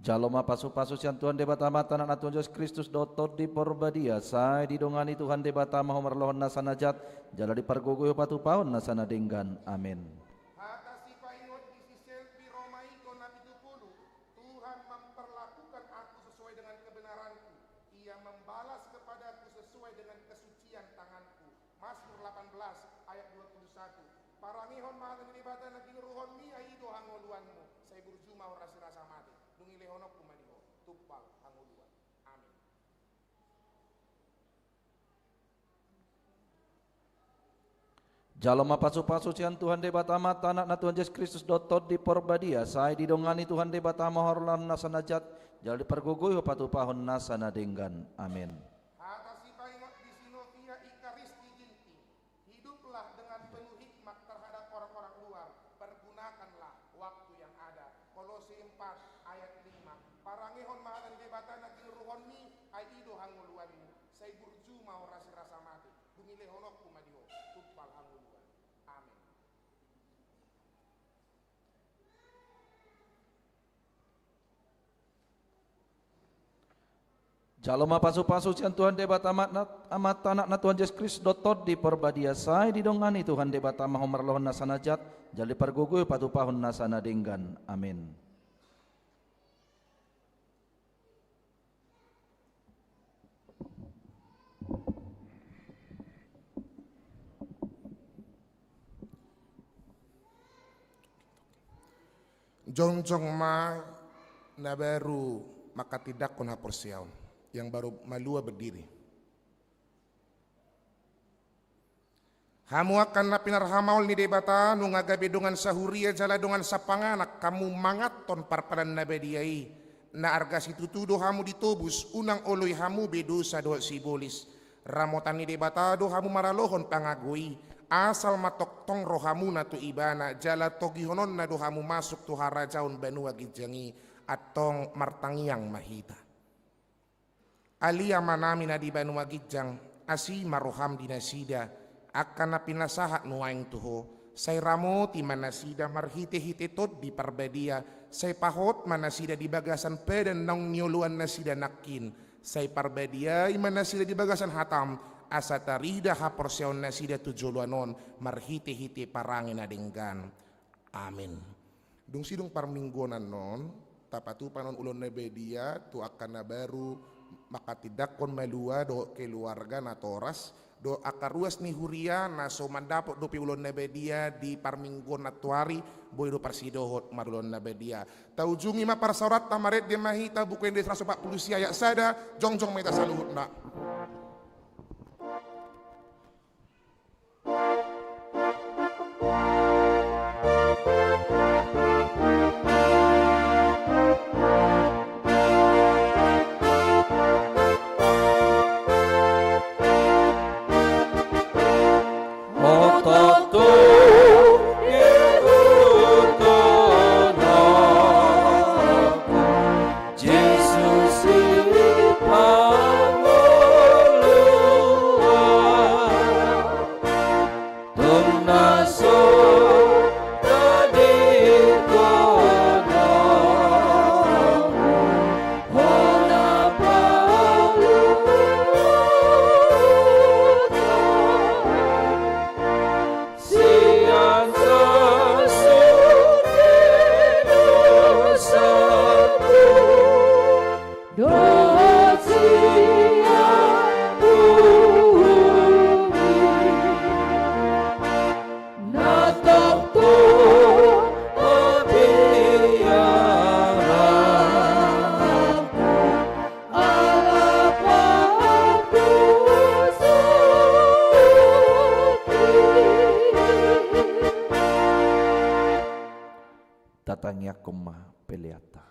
Jalo ma pasu-pasu sian Tuhan Debata Amanta, Anakna Tuhan Jesus Kristus dohot Tondi Porbadia, sai didongani Tuhan Debata ma ho marlohon nasa na jat, jala dipargogoi ho patupahon nasa na denggan. Amin. Hata sipaingot di si Selvi Romaiko na pitu pulu. Tuhan memperlakukan aku sesuai dengan kebenaranku. Ia membalas kepadaku sesuai dengan kesucian tanganku. Mazmur delapan belas ayat dua puluh satu. Parangehon ma hata ni Debata na ginuruhonmi, ai i do hangoluanmu, sai burju ma ho ro asi rasa mate, dung dilehononku ma di ho tumpal hangoluan. Amin. Jalo ma pasu-pasu sian Tuhan Debata Amanta, Anakna Tuhan Jesus Kristus dohot Tondi Porbadia, sai didongani Tuhan Debata ma ho marlohon nasa na jat, jala dipargogoi ho patupahon nasa na denggan. Amin. Hata sipaingot di si Novia Ikaristi Ginting. Hiduplah dengan penuh hikmat terhadap orang-orang luar, pergunakanlah waktu yang ada. Kolose empat ayat lima. Parangehon ma hata ni Debata na ginuruhonmi, ai i do hangoluanmu, sai burju ma ho ro asi rasa mate, dung dilehononku ma di ho tumpal hangoluan. Amin. Jalo ma pasu-pasu sian Tuhan Debata Amanta, Anakna Tuhan Jesus Kristus dohot Tondi Porbadia, sai didongani Tuhan Debata ma ho marlohon nasa na jat, jala dipargogoi ho patupahon nasa na denggan. Amin. Jongjong ma na baru manghatindanghon haporseaon, yang baru malua berdiri. Hamu angka na pinarhamaol ni Debata, nunga gabe dongan sahuria jala dongan sapanganan hamu manganhon parpadan na badia i, na arga situtu do hamu ditobus, unang oloi hamu be dosa dohot sibolis. Ramotan ni Debata do hamu maralohon pangago i, Asal ma tongtong rohamuna tu Ibana, jala togihononna do hamu masuk tu harajaon banua ginjang i. Antong martangiang ma hita. Ale Amanami na di banua ginjang, asi ma roham di nasida, angka na pinasahat nuaeng tu Ho, sai ramoti ma nasida marhitehite Tondi Parbadia, sai pahot ma nasida di bagasan padan naung nioloan nasida nangkin, sai parbadiai ma nasida di bagasan hatam, asa tarida haporseaon nasida tu joloan on, marhitehite parange na denggan. Amin. Dung sidung parmingguon annon, tapatupa annon ulaon na badia tu angka na baru manghatindanghon malua dohot keluarga natoras, dohot angka ruas ni huria na so mandapot dope ulaon na badia di parmingguon nantoari, boi do parsidohot marulaon na badia. Taujungi ma parsaoranta, marende ma hita Buku Ende saratus opat pulu sia ayat sada, jongjong ma hita saluhutna. Jesus i pangoluan, tong na so tadingkon ahu, hona paluhutna. Sian sasonari dosaku dohot sian uhummi, na tongtong habiaranku. Tatangiangkon ma peleanta.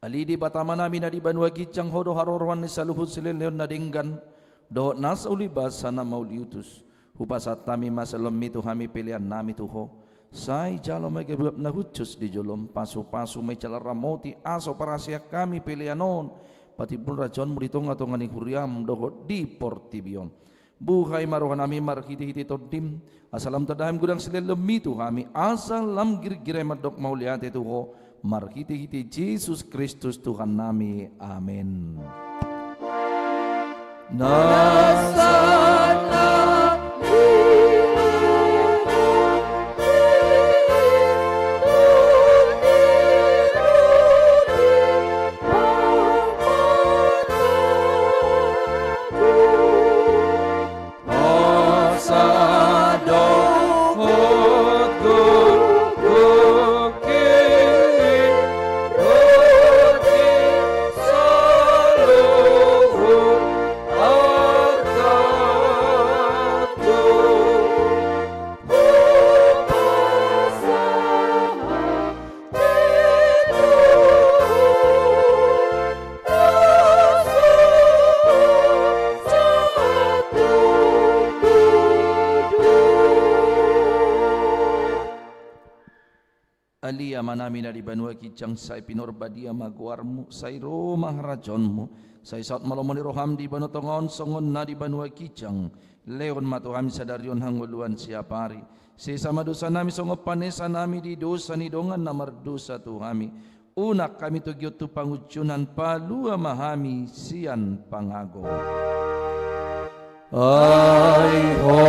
Ale Debata Amanami na di banua ginjang, Ho do haroroan ni saluhut silehonlehon na denggan dohot nasa uli basa na mauliutus. Hupasahat hami ma sian lomomi tu hami peleannami tu Ho. Sai jalo ma gabe uap na hushus di jolom, pasupasu ma i jala ramoti, asa huparhaseang hami pelean on patimbul rajaonmu di tongatonga ni huriam dohot di portibi on. Buhai ma rohanami marhitehite Tondim, asa lam tanda hami godang silehonlehonmi tu hami, asa lam girgir hami mandok mauliate tu Ho, marhitehite Jesus Kristus Tuhannami. Amen. Asa dohot gokgok i ro di saluhut artangku. Hupasahat Ale Amanami na di banua ginjang, sai pinarbadia ma goarmu, sai ro ma harajaonmu, sai saut ma lomo ni roham di banua tonga on songon na di banua ginjang. Lehon ma tu hami sadari on hangoluan siapari. Sesa ma dosanami songon panesanami di dosa ni dongan na mardosa tu hami. Unang hami togihon tu pangunjunan, palua ma hami sian pangago. Ai Ho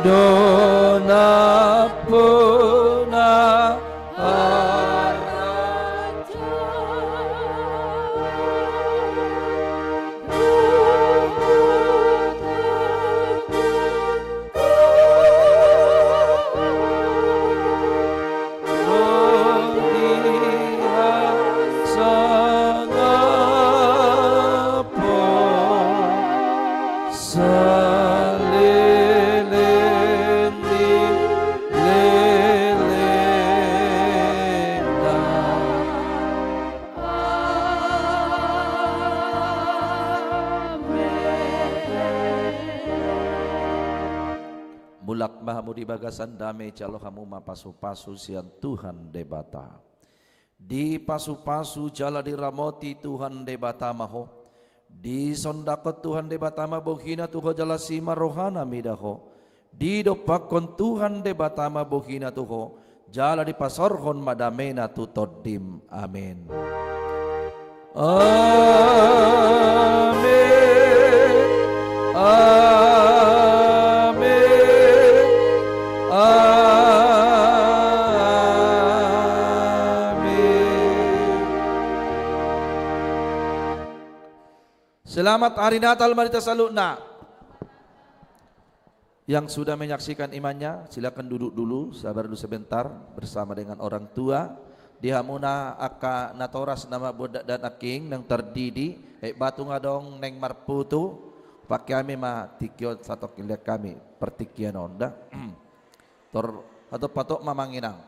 do nampuna harajaon. Dak ma hamu di bagasan dame, jalo hamu ma pasu-pasu sian Tuhan Debata. Dipasupasu jala diramoti Tuhan Debata ma ho. Disondangkon Tuhan Debata ma bohina tu ho jala asi ma rohana mida ho. Didompakkon Tuhan Debata ma bohina tu ho jala dipasaorhon ma damena tu tondim. Amen. Amen. Amen. Amen. Selamat Hari Natal ma di hita saluhutna. Yang sudah menyaksikan imannya, silakan duduk dulu, sabar dulu sebentar bersama dengan orang tua. Di hamuna angka natoras na mamboan dakdanak i nang tardidi, aek batu nga adong naeng marputu, pake hami ma tingki on satongkin, lehon hami partingkian on da. Tor hatop-hatop ma amang inang.